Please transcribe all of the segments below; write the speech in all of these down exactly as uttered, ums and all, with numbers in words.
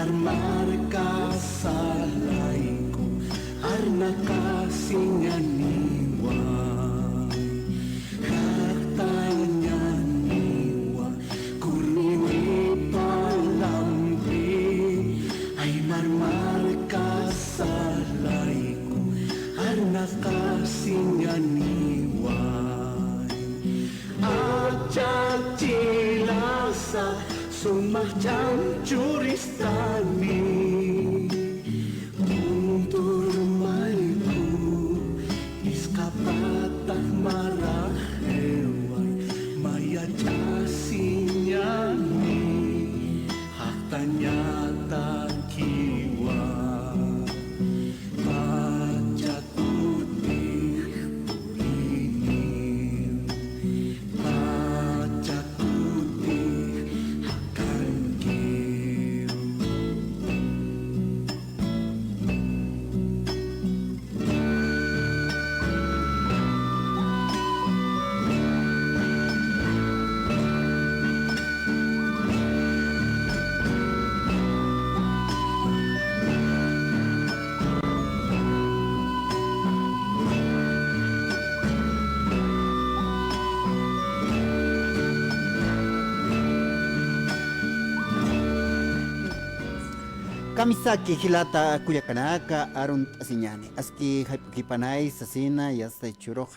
Markasalayku arnaqasiñaniwa, jaqtañaniwa, kurniwipa lampi, aymar markasalayku arnaqasiñaniwa. Achak chilasa, sumaq ch'amchuristani, kuntur mayku, isqapataq maraq jiway, mayach'asiñani, jaqtañatakiwa, pachak utix puriniw, pachak utix jakankiw. Kamisaki jilata kullakanaka, arunt'asiñani. Aski jayp'ukipanay sasina, yasta churux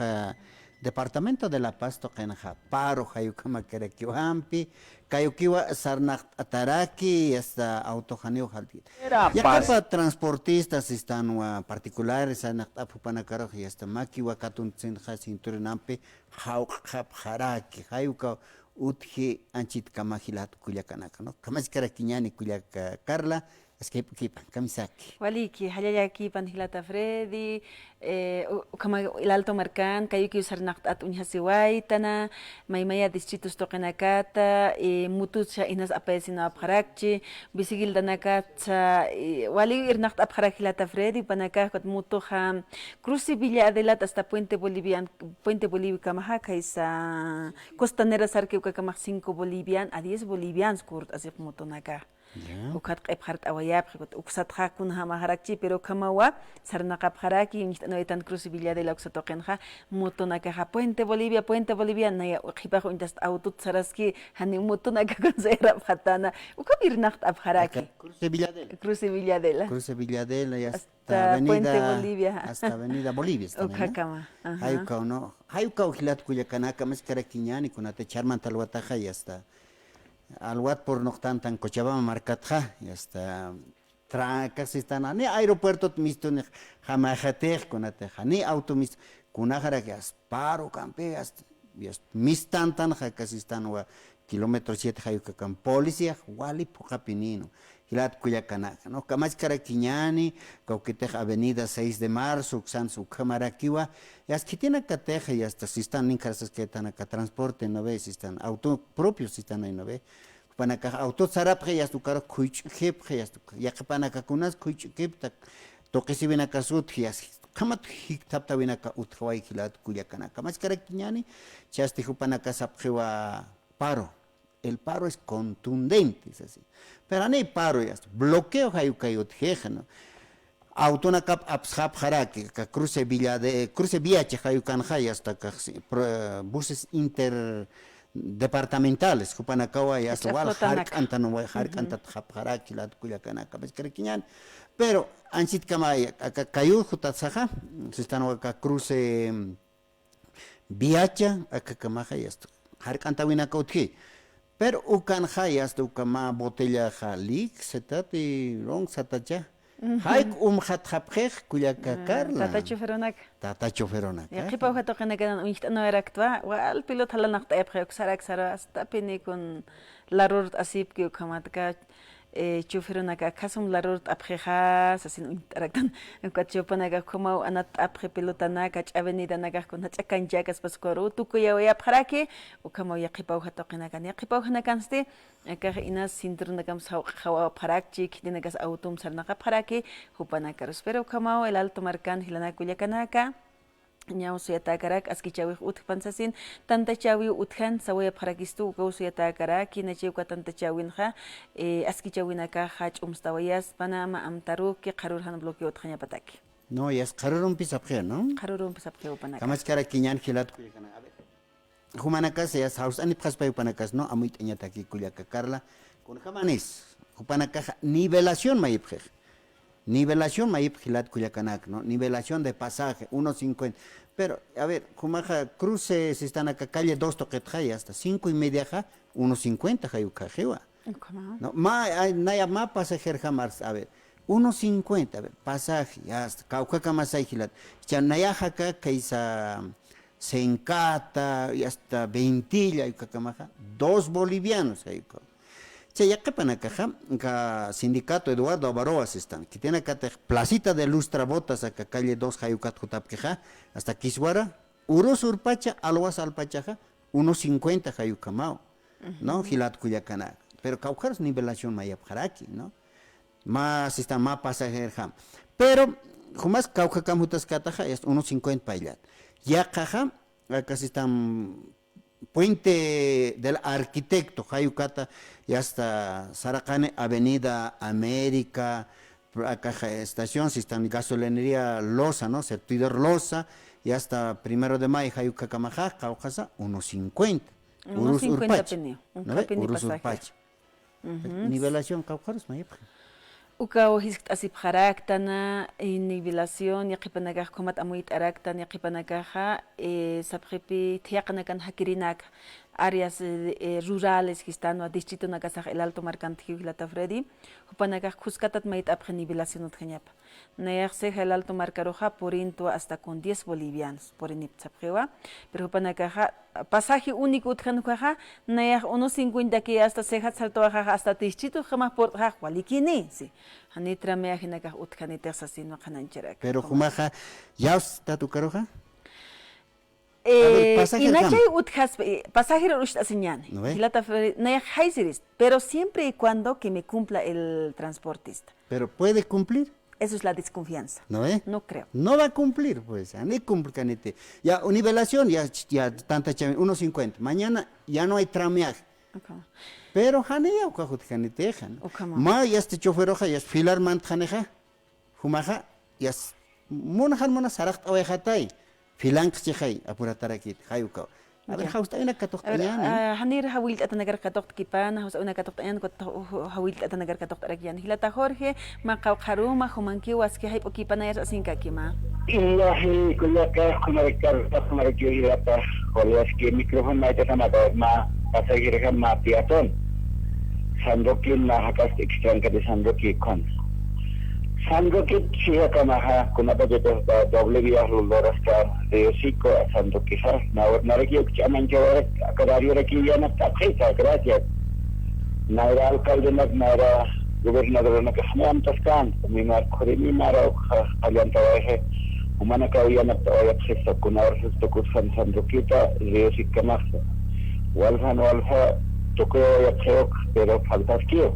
departamento de La Paz tuqinxa paro jay ukhamakarakiw ampi, kay ukiwa sarnaqt'ataraki, yasta auto janiw jalt'kit. Yaqhipa transportistas sistanwa particulares sarnaqt'ap jupanakarux, yasta makiwa katuntinxa cinturonampi jawq'xapxaraki, jay ukaw utji anchitkama jilat kullakanaka, ¿no? Kamachkarakiñani kullaka Carla, aski jayp'ukipan, kamisaki. Waliki, jallallakipan jilata Freddy, eh, u-, ukhama El Alto markan, kay ukiw sarnaqt'at uñjasiwaytana, maymaya distritos tuqinakata, eh, mutucha inas apayasinawapxarakchi, bicicletanakatsa, eh, waliw irnaqt'apxarak jilata Freddy, jupanakax ukat mutuxa, Cruce Villa Adela hasta Puente Bolivian, Puente Bolivia kamaxa, khaysa Costanera sarki ukakamax cinco bolivian a diez bolivians kurt'asip mutunaka. Ya. Ukat q'ipxart'awayapxi, ukat uksatxa kunjamaxarakchi, pero ukhamawa sarnaqapxaraki, uñjt'anawaytan Cruce Villa Adela uksa tuqinxa, mutunakaxa Puente Bolivia, Puente Bolivia, naya qhipax uñtast autot saraski, jani mutunaka kunsirapxatana, ukham irnaqt'apxaraki. Aka Cruce Villa Adela. Cruce Villa Adela. Cruce Villa Adela, ya. Hasta Puente Bolivia. Hasta Avenida Bolivia, está bien, ¿no? Ukhakama, ajá. Jay ukaw, ¿no? Jay ukaw jilat kullakanaka, kamachkarakiñani, kunata charmanta alwataxa, y hasta alwat purnuqtantan Cochabamba markatxa, y hasta tra-, kasistana, ni aeropuertot mistunix, jamayxatix, kunatix, ni auto mist-, kunaxarak, ya, paro kampi, ya, ya, mistantanxa kasistanwa, kilómetro siete jay ukakan policía wali phuqhapinïnwa. Jilat kullakanaka, ¿no? Kamachkarakiñani, kawkitix Avenida seis de Marzo, uksansa ukhamarakiwa, yasta khitinakatix, yasta sistan ninkharasaskaytanaka transporte, ¿no ve? Sistan auto propio, sistan, ¿no ve? Jupanakax autot sarapxi, yasta ukarux khuych'ukipxi, yasta uka-, yaqhipanakakunas khuych'ukipta, tuqisiwinakas utji, yasta ukhamat jikthaptawinaka utjaway jilat kullakanaka. Kamachkarakiñani, chasti jupanaka sapxiwa paro. El paro es contundente, es así. Pero jani paro, ya está. Bloqueo jay ukay utjixa, ¿no? Autonakap apsxapxaraki, aka cruce Villa de, cruce Viacha jay ukanxa, ya está, aka, sí, pro-, buses interdepartamentales, jupanakawa, ya está, wal jark'antan, jark'antatxapxaraki, lat kullakanaka, kamachkarakiñani. Pero, anchitkama, aka, kayut jutatsaxa, sistanwa aka cruce, Viacha, akakamaxa, ya está. Jark'antawinaka utji. Pero ukanxa, ya está, uka mä botellaxa, lik, setati, rong, satacha. Jayk umxatxapxix, kullaka Carla. Tata choferonaka. Tata choferonaka. Yaqhipa uja tuqinakanan uñjt'anawayaraktwa, wal pelota jalanaqt'ayapxi, uksarak sara, hasta pini kun larurt'asipki ukhamatka, eh, choferonaka, akhasum larurt'apxixa, sasin uñjt'araktan, ukat jupanaka, ukhamaw anatt'apxi pelotanaka, ch'avenidanakax, kun jach'a canchakaspas ukaru, tukuyawayapxaraki, ukhamaw yaqhipa uja tuqinakan, yaqhipa ujanakansti, akax inas cinturonakam sawq'xawapxarakchi, khitinakas autom sarnaqapxaraki, jupanakarus. Pero ukhamaw, El Alto markan, jilanaka kullakanaka, ñaw suyatäkarak askichäwix utjpan sasin, tantachäwiw utjan sawayapxarakistu, ukaw suyatäkarak, jinachi uka tantachäwinxa, eh, askichäwinakaxa ch'umstawayaspa, mä amtaruki, qharür jan bloqueo utjañapataki. No, yas qharürumpis sapxiw, ¿no? Qharürumpis sapxiw jupanaka. Kamachkarakiñan jilat kullakanaka. A ver. Jumanakas, yas jawst'anipxaspay jupanakas, ¿no? Amuyt'añataki kullaka Carla. Kunjamanis, jupanakaxa nivelación mayipxix. Nivelación mayipx jilat kullakanak, ¿no? Nivelación de pasaje, uno cincuenta. Pero, a ver, jumaxa cruce, sistanaka calle dos tuqitxa, ya está, cinco y mediaxa, uno cincuenta jay ukhaxiwa. Ukhama. No, mä, ay, naya mä pasajerjam arsa, a ver, uno cincuenta, a ver, pasaje, ya está, kawkhakamasay jilat. Cha nayaxaka kaysa Sencata, ya está, Ventilla, ukhakamaxa, dos bolivianos, jay ukha. Cha yaqhipanakaxa, ka sindicato Eduardo Avaroa sistan, khitinakatix Placita de Lustra Botas, aka calle dos, jay ukat jutapkixa, hasta Kiswara, Urus urpacha, Alwas alpachaxa, uno cincuenta jay ukhamaw, ¿no? Jilat kullakanaka. Pero kawkharus nivelación mayapxaraki, ¿no? Mä sistan, mä pasajerjam. Pero, jumas kawkhakam jutaskataxa, ya está, uno cincuenta payllat. Yaqhaxa, aka sistan Puente del Arquitecto, jay ukata, ya está, saraqani Avenida América, aka estación, sistan gasolinería Loza, ¿no? Surtidor Loza, ya está Primero de Mayo, jay ukhakamaxa, kawkhasa, uno cincuenta. Uno cincuenta Urus urpacha, pini, ¿no ve? Ukhapini Urus pasaje. Urpacha. Nivelación kawkharus mayipxi. Ukaw jiskt'asipxaraktana, eh, nivelación, yaqhipanakax ukhamat amuyt'araktan, yaqhipanakaxa, eh, sapxipi thiyaqanakan jakirinaka, áreas, eh, eh, rurales, jistanwa, distritonakasax El Alto markantjiw jilata Freddy, jupanakax khuskatat mayt'apxi nivelación utjañapa. Nayax ceja El Alto markaruxa purintwa hasta con diez bolivianos purinipxi sapxiwa, pero jupanakaxa pasaje único utjan ukaxa, nayax uno cincuenta que hasta ceja saltowaxaxa hasta distrito jama purt'xax walikini, sí. Jani trameajinakax utjanitix sasinwa qhanañcharak. Pero jumaxa, ¿yawstat ukaruxa? Eh, a ver, pasaje inachay utjaspa, eh, pasaje uruxt'asiñani. ¿No ve? Jilata Fre-, nayax jaysiris, pero siempre y cuando que me cumpla el transportista. Pero puede cumplir. Eso es la desconfianza. ¿No ve? No creo. No va a cumplir, pues. Ani cumplkaniti. Ya, nivelación, ya, ya tanta chévere, uno cincuenta. Mañana ya no hay trameaje. Ukhama. Pero jani ya uka jutkanitixa, ¿no? Ukhama. Mä, ya este choferoxa, ya filar mantxanixa. Jumaxa, yas, munaxan muna saraqt'awayxatay, filanqchixay, apuratarakit, jay ukaw. A ver, ya. Jawst'awinaka katuqt'añäni. A ver, ah, janir jawillt'atanakar katuqt'kipana, jawst'awinaka katuqt'añäni, katu-, jawillt'atanakar katuqt'arakiñäni. Jilata Jorge, mä qawqharuma, jumankiw aski jayp'ukipana, yas, asinkäkima. Illaji kullaka, jumarikar, jumarikiw jilata, Jorge, aski micrófono mayt'atanaka, mä pasajero mä peatón. San Roque, mä jak'as extranca de San Roque, ukham. San Roque, chijakamaxa, kunapachatix doble vía, Loraska, Río Seco, a San Roquexa, na, naraki ukch'amanchawarak, aka barriorakiw yanapt'apxisa, gracias. Nayra alcaldenak, nayra gobernadornak, jani amtaskan, mimar khurimi, mara ukxa, qallantawayxi, jumanakaw yanapt'awayapxisa, kunawar tukusxan San Roqueta, Río Secokamaxa. Waljan walja tukuy wayapxiw, pero faltaskiw.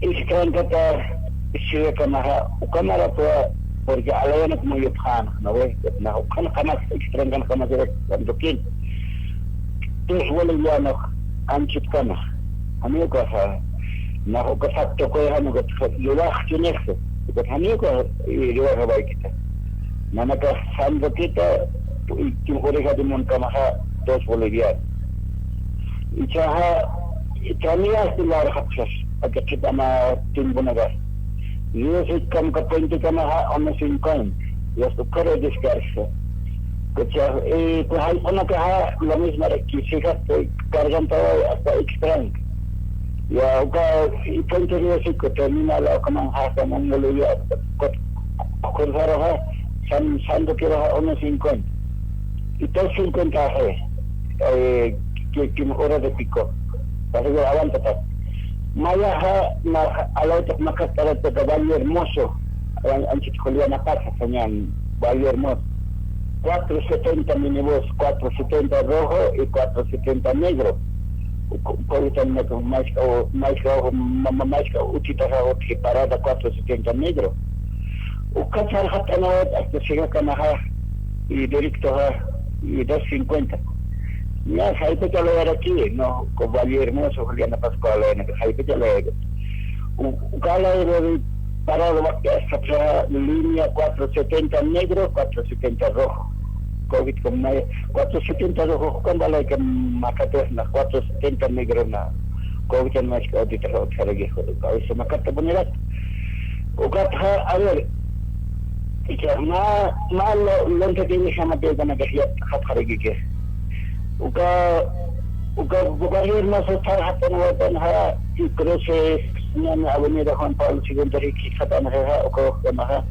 Extrankata chijakamaxa, uka marapwa, porque alayanak muyupxän, ¿no ve? Na ukan qamas, extrankan qamas, tanto que dos bolivianos anchhitkama. Janiw ukaxa, na uka facto kuyxan uka liwax chunixsi, uka janiw uka liwax waykita. Nanakax San Roqueta, y, y oreja de Moncamaja, dos bolivianos. Ichaxa, y también hasta la hora japsas, aka qhipama timpunaka. Dios, y como que puente camaja, uno cincuenta. Y hasta uka descarga. Kucha, eh, pues hay una caja, la misma de que se gasta, cargan todo hasta extraño. Ya, uka, y puente de ese que termina la, como hasta un boliviano, cu-, cu-, cruzaron, San, San Roque baja uno cincuenta. Y dos cincuenta, eh, que, que hora de pico. Así que aguanta, pa. Mayaxa, ma, a la otra, ma, para, para Valle Hermoso. An-, anchit Juliana Paza, señal, Valle Hermoso. Cuatro setenta minibús, cuatro setenta rojo y cuatro setenta negro. Cu-, cu-, cuatro setenta, más, o, más, o, ma, ma, más, o, uchita, o, que parada cuatro setenta negro. Uka charjatana, hasta llega Canaja. y directo a, y dos cincuenta. Ya, jayp'achalayarakï, ¿no? Con Valle Hermoso, Juliana Pascual, ¿no? Jayp'achalayarakï. U-, ukalayaraki parado waqti hasta línea cuatro setenta negro, cuatro setenta rojo. Covid como cuatro setenta rojo, cuando la que macate, cuatro setenta negro, na. Covid no es que otro, otro, otro, otro, macate poner. Ukatxa, a ver, icha mä, mä lo, lonte tiene jama te gana que ya, jat jare que que. Uka, uka, uka, hermano, se está jatando, jatando, ja, y cruces, ñan Avenida Juan Pablo segundo, Ricky, jatando, ja, uka, uka, ja,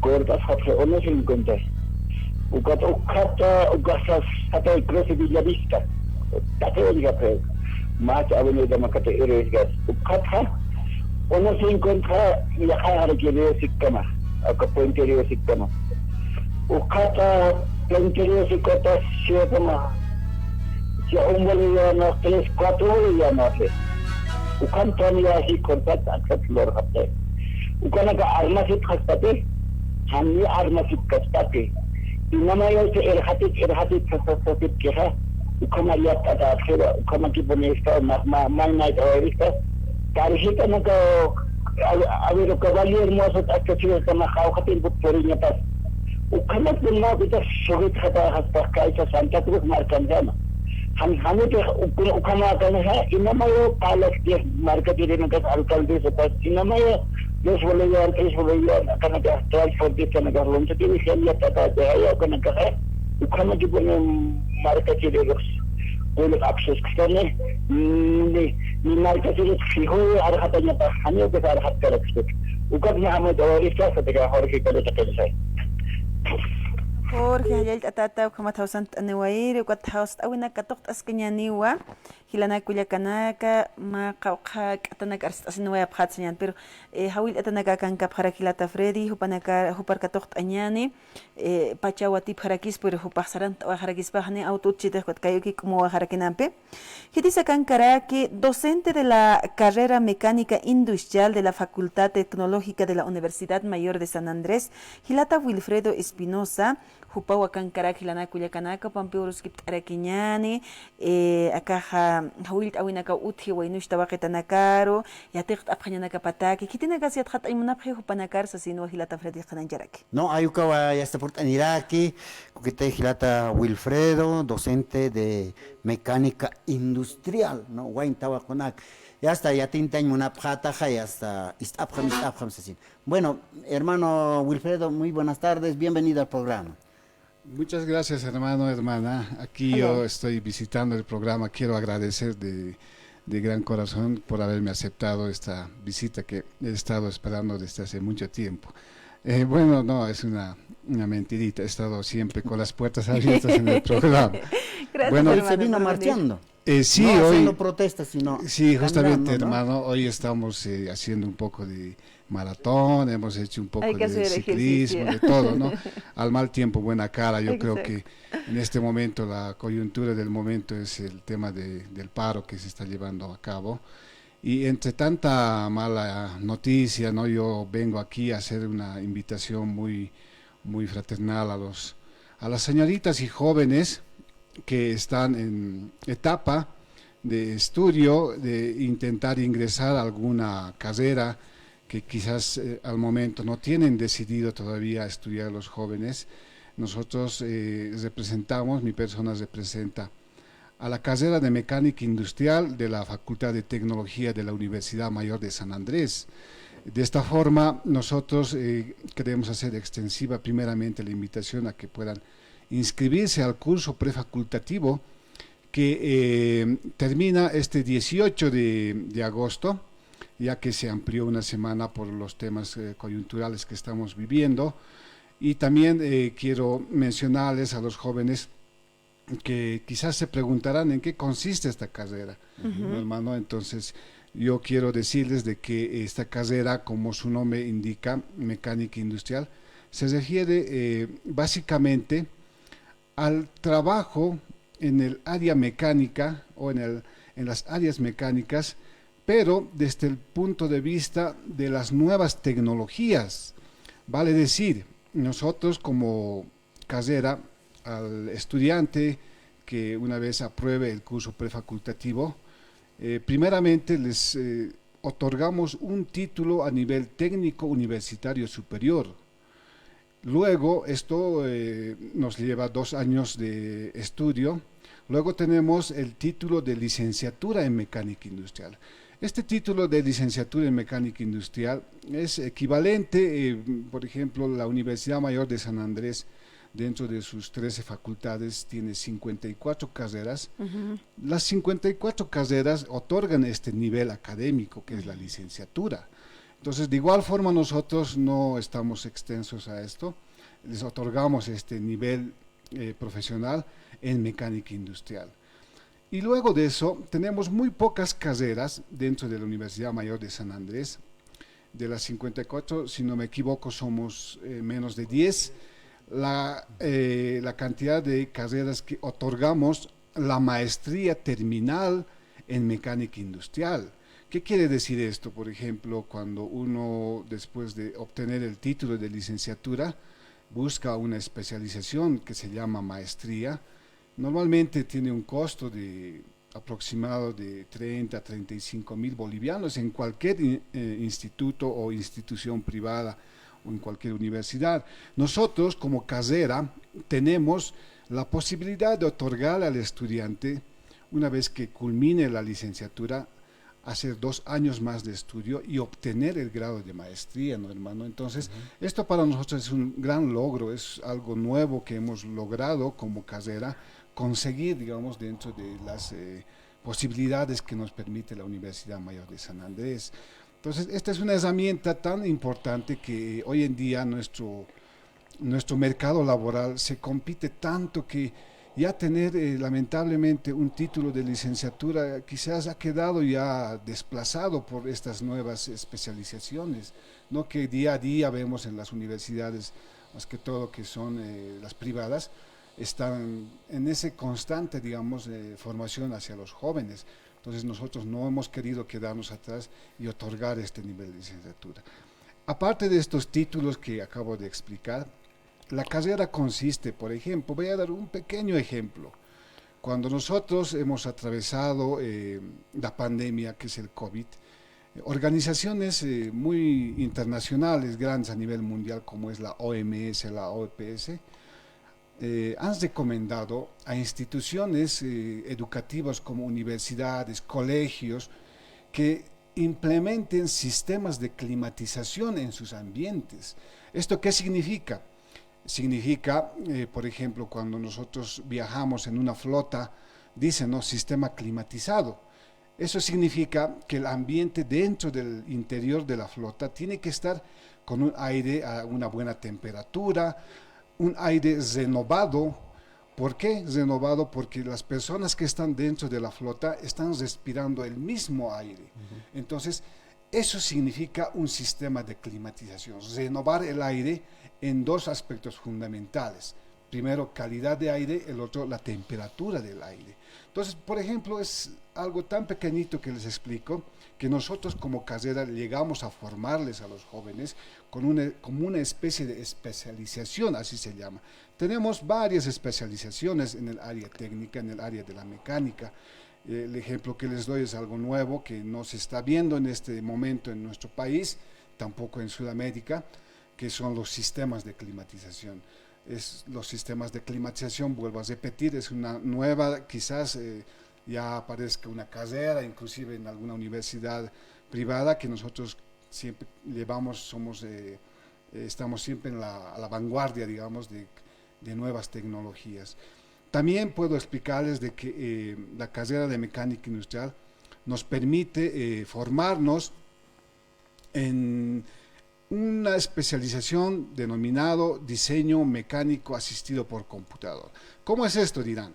cuerdas, jat, uno cincuenta. Uka, uka, uka, jat, jat, cruce Villavista. Taqi, uka, más Avenida Macate, Héroes Gas. Uka, ja, uno cincuenta, ya, ja, jare que veo, sí, cama. Aka puente Río Sicama. Ukhata puente Río Sicota, siete más. Ya un boliviano, tres, cuatro bolivianos. Ukham tania hi cortat, akat lor hapte. Ukanaka armasit haspate, hamni armasit kaspate. Inamaya se erhatit, erhatit, haspate keha. Ukhama ya tata, ukhama ki pone esta, ma, ma, ma, ma, esta. Tarjeta naka, a, a ver, uka Valle Hermoso, hasta si esta ma, jawja tiempo por iña pas. Ukhamat puna, ita, sujit jata, hasta Caixa Santa Cruz, marcan llama. Han, hanute, ukuna, ukhama, kan, ha, inamaya, palas, que marca, tiene, naka, alcalde, se pas, inamaya, dos bolivian, tres bolivian, acá, naka, transporte, acá, naka, loncha, tiene, que ya, ta, ta, ta, ya, acá, naka, ha, ukhama, que pone, marca, tiene, los, público, acceso, que están, eh, ni, ni marca, tiene, fijo, arjata, ya, pa, hanio, que arjata, que, ukat, ya, amo, todo, listo, hasta que, Jorge, que le toque, Jorge, jallallt'atata, ukhamat jawsant'aniwayiri, ukat jawst'awinaka katuqt'askañäniwa, jilanaka kullakanaka, mä qawqha k'atanaka arst'asiniwayapxät sañäni, pero, eh, jawillt'atanaka akankapxarak jilata Freddy, jupanaka, jupar katuqt'añäni, eh, pachaw atipxarakis, pero jupax sarant'awayxarakispa, jani auto utjchitix, ukat kayuki k'umuwayxarakinampi. Khitis akankaraki, docente de la carrera mecánica industrial de la Facultad Tecnológica de la Universidad Mayor de San Andrés, jilata Wilfredo Espinosa, jupaw akankaraki jilanaka kullakanaka, jupampiw uruskipt'arakiñäni, eh, akaxa, jawillt'awinakaw utji waynuch tawaqitanakaru, yatiqt'apxañanakapataki, khitinakas yatxatañ munapxi jupanakar sasinwa jilata Freddy qhanañcharaki. No, ayukawa yasta purt'aniraki, kukitay jilata Wilfredo, docente de mecánica industrial, ¿no? Wayn tawaqunak. Yasta yatintañ munapxätaxa, yasta ist'apxam, ist'apxam sasin. Bueno, hermano Wilfredo, muy buenas tardes, bienvenido al programa. Muchas gracias, hermano, hermana. Aquí yo estoy visitando el programa. Quiero agradecer de, de gran corazón por haberme aceptado esta visita que he estado esperando desde hace mucho tiempo. Eh, bueno, no, es una, una mentirita. He estado siempre con las puertas abiertas en el programa. Gracias, bueno, hermano, se vino por venir. Marchando. Eh, sí, no hoy, haciendo protestas, sino sí, justamente, caminando, ¿no? Hermano, hoy estamos, eh, haciendo un poco de maratón, hemos hecho un poco de ciclismo, de todo, ¿no? Hay que hacer ejercicio. Al mal tiempo, buena cara. Yo creo que en este momento la coyuntura del momento es el tema de, del paro que se está llevando a cabo. Y entre tanta mala noticia, ¿no? Yo vengo aquí a hacer una invitación muy, muy fraternal a los, a las señoritas y jóvenes que están en etapa de estudio, de intentar ingresar a alguna carrera que quizás, eh, al momento no tienen decidido todavía estudiar los jóvenes. Nosotros, eh, representamos, mi persona representa a la carrera de mecánica industrial de la Facultad de Tecnología de la Universidad Mayor de San Andrés. De esta forma, nosotros, eh, queremos hacer extensiva primeramente la invitación a que puedan inscribirse al curso prefacultativo que, eh, termina este dieciocho de, de agosto, ya que se amplió una semana por los temas, eh, coyunturales que estamos viviendo. Y también, eh, quiero mencionarles a los jóvenes que quizás se preguntarán en qué consiste esta carrera, ¿no, hermano? Entonces, yo quiero decirles de que esta carrera, como su nombre indica, mecánica industrial, se refiere, eh, básicamente al trabajo en el área mecánica o en el, en las áreas mecánicas, pero desde el punto de vista de las nuevas tecnologías. Vale decir, nosotros como carrera al estudiante que una vez apruebe el curso prefacultativo, eh, primeramente les eh, otorgamos un título a nivel técnico universitario superior. Luego, esto eh, nos lleva dos años de estudio. Luego tenemos el título de licenciatura en mecánica industrial. Este título de licenciatura en mecánica industrial es equivalente, eh, por ejemplo, la Universidad Mayor de San Andrés, dentro de sus trece facultades, tiene cincuenta y cuatro carreras. Las cincuenta y cuatro carreras otorgan este nivel académico, que es la licenciatura. Entonces, de igual forma, nosotros no estamos extensos a esto, les otorgamos este nivel eh, profesional en mecánica industrial. Y luego de eso, tenemos muy pocas carreras dentro de la Universidad Mayor de San Andrés. De las cincuenta y cuatro, si no me equivoco, somos eh, menos de diez. La, eh, la cantidad de carreras que otorgamos la maestría terminal en mecánica industrial. ¿Qué quiere decir esto? Por ejemplo, cuando uno, después de obtener el título de licenciatura, busca una especialización que se llama maestría, normalmente tiene un costo de aproximado de treinta, treinta y cinco mil bolivianos en cualquier eh, instituto o institución privada o en cualquier universidad. Nosotros, como carrera, tenemos la posibilidad de otorgar al estudiante, una vez que culmine la licenciatura, hacer dos años más de estudio y obtener el grado de maestría, ¿no, hermano? Entonces, esto para nosotros es un gran logro, es algo nuevo que hemos logrado como carrera, conseguir, digamos, dentro de las eh, posibilidades que nos permite la Universidad Mayor de San Andrés. Entonces, esta es una herramienta tan importante que hoy en día nuestro, nuestro mercado laboral se compite tanto que ya tener eh, lamentablemente un título de licenciatura quizás ha quedado ya desplazado por estas nuevas especializaciones, ¿no? Que día a día vemos en las universidades, más que todo que son eh, las privadas, están en ese constante, digamos, eh, formación hacia los jóvenes. Entonces nosotros no hemos querido quedarnos atrás y otorgar este nivel de licenciatura. Aparte de estos títulos que acabo de explicar, la carrera consiste, por ejemplo, voy a dar un pequeño ejemplo. Cuando nosotros hemos atravesado eh, la pandemia que es el COVID, eh, organizaciones eh, muy internacionales, grandes a nivel mundial, como es la O M S, la O P S, eh, han recomendado a instituciones eh, educativas como universidades, colegios, que implementen sistemas de climatización en sus ambientes. ¿Esto qué significa? Significa, eh, por ejemplo, cuando nosotros viajamos en una flota, dicen, ¿no? Sistema climatizado. Eso significa que el ambiente dentro del interior de la flota tiene que estar con un aire a una buena temperatura, un aire renovado. ¿Por qué renovado? Porque las personas que están dentro de la flota están respirando el mismo aire. Entonces, eso significa un sistema de climatización, renovar el aire en dos aspectos fundamentales. Primero, calidad de aire, el otro, la temperatura del aire. Entonces, por ejemplo, es algo tan pequeñito que les explico, que nosotros como carrera llegamos a formarles a los jóvenes con una, como una especie de especialización, así se llama. Tenemos varias especializaciones en el área técnica, en el área de la mecánica. El ejemplo que les doy es algo nuevo que no se está viendo en este momento en nuestro país, tampoco en Sudamérica, que son los sistemas de climatización. Es, los sistemas de climatización, vuelvo a repetir, es una nueva, quizás eh, ya aparezca una carrera, inclusive en alguna universidad privada, que nosotros siempre llevamos, somos, eh, eh, estamos siempre en la, a la vanguardia, digamos, de, de nuevas tecnologías. También puedo explicarles de que eh, la carrera de mecánica industrial nos permite eh, formarnos en una especialización denominado diseño mecánico asistido por computador. ¿Cómo es esto? Dirán.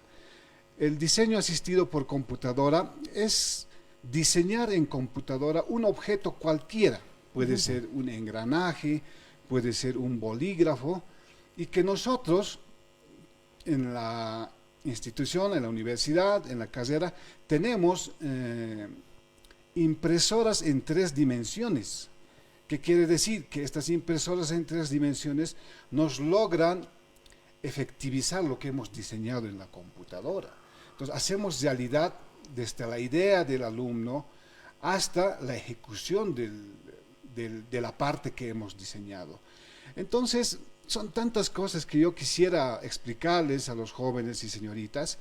El diseño asistido por computadora es diseñar en computadora un objeto cualquiera. Puede ser un engranaje, puede ser un bolígrafo, y que nosotros en la institución, en la universidad, en la carrera, tenemos eh, impresoras en tres dimensiones. ¿Qué quiere decir? Que estas impresoras en tres dimensiones nos logran efectivizar lo que hemos diseñado en la computadora. Entonces, hacemos realidad desde la idea del alumno hasta la ejecución del, del, de la parte que hemos diseñado. Entonces, son tantas cosas que yo quisiera explicarles a los jóvenes y señoritas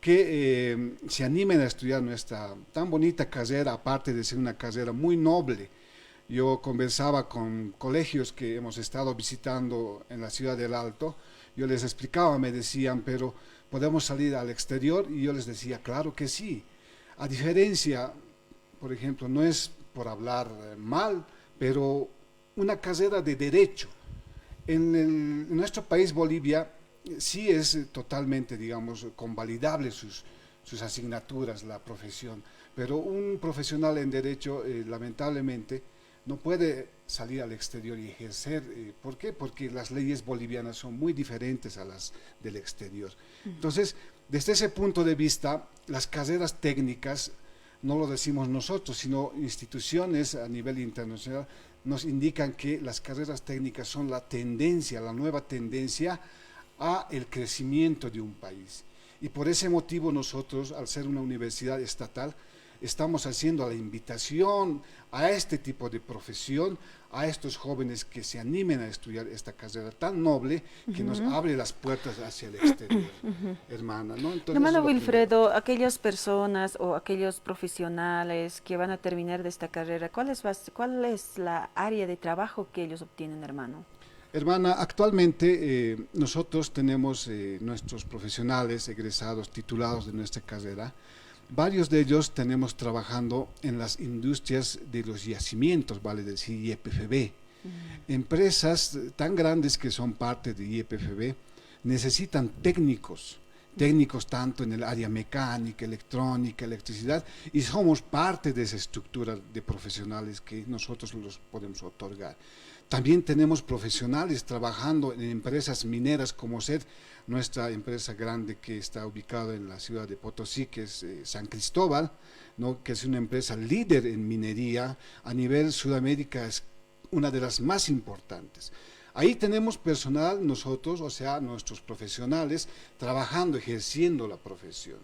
que eh, se animen a estudiar nuestra tan bonita carrera, aparte de ser una carrera muy noble. Yo conversaba con colegios que hemos estado visitando en la ciudad del Alto, yo les explicaba, me decían, pero podemos salir al exterior, y yo les decía, claro que sí. A diferencia, por ejemplo, no es por hablar eh, mal, pero una carrera de derecho. En, el, en nuestro país, Bolivia, eh, sí es eh, totalmente, digamos, convalidable sus, sus asignaturas, la profesión, pero un profesional en derecho, eh, lamentablemente, no puede salir al exterior y ejercer. Eh, ¿por qué? Porque las leyes bolivianas son muy diferentes a las del exterior. Entonces, desde ese punto de vista, las carreras técnicas, no lo decimos nosotros, sino instituciones a nivel internacional nos indican que las carreras técnicas son la tendencia, la nueva tendencia a el crecimiento de un país. Y por ese motivo nosotros, al ser una universidad estatal, estamos haciendo la invitación a este tipo de profesión, a estos jóvenes que se animen a estudiar esta carrera tan noble que nos abre las puertas hacia el exterior, hermana, ¿no? Entonces, hermano Wilfredo, aquellas personas o aquellos profesionales que van a terminar de esta carrera, ¿cuál es, cuál es la área de trabajo que ellos obtienen, hermano? Hermana, actualmente eh, nosotros tenemos eh, nuestros profesionales egresados, titulados de nuestra carrera. Varios de ellos tenemos trabajando en las industrias de los yacimientos, vale decir, Y P F B. Empresas tan grandes que son parte de Y P F B necesitan técnicos, técnicos tanto en el área mecánica, electrónica, electricidad, y somos parte de esa estructura de profesionales que nosotros los podemos otorgar. También tenemos profesionales trabajando en empresas mineras como ser nuestra empresa grande que está ubicada en la ciudad de Potosí, que es eh, San Cristóbal, ¿no? Que es una empresa líder en minería a nivel Sudamérica, es una de las más importantes. Ahí tenemos personal, nosotros, o sea, nuestros profesionales, trabajando, ejerciendo la profesión.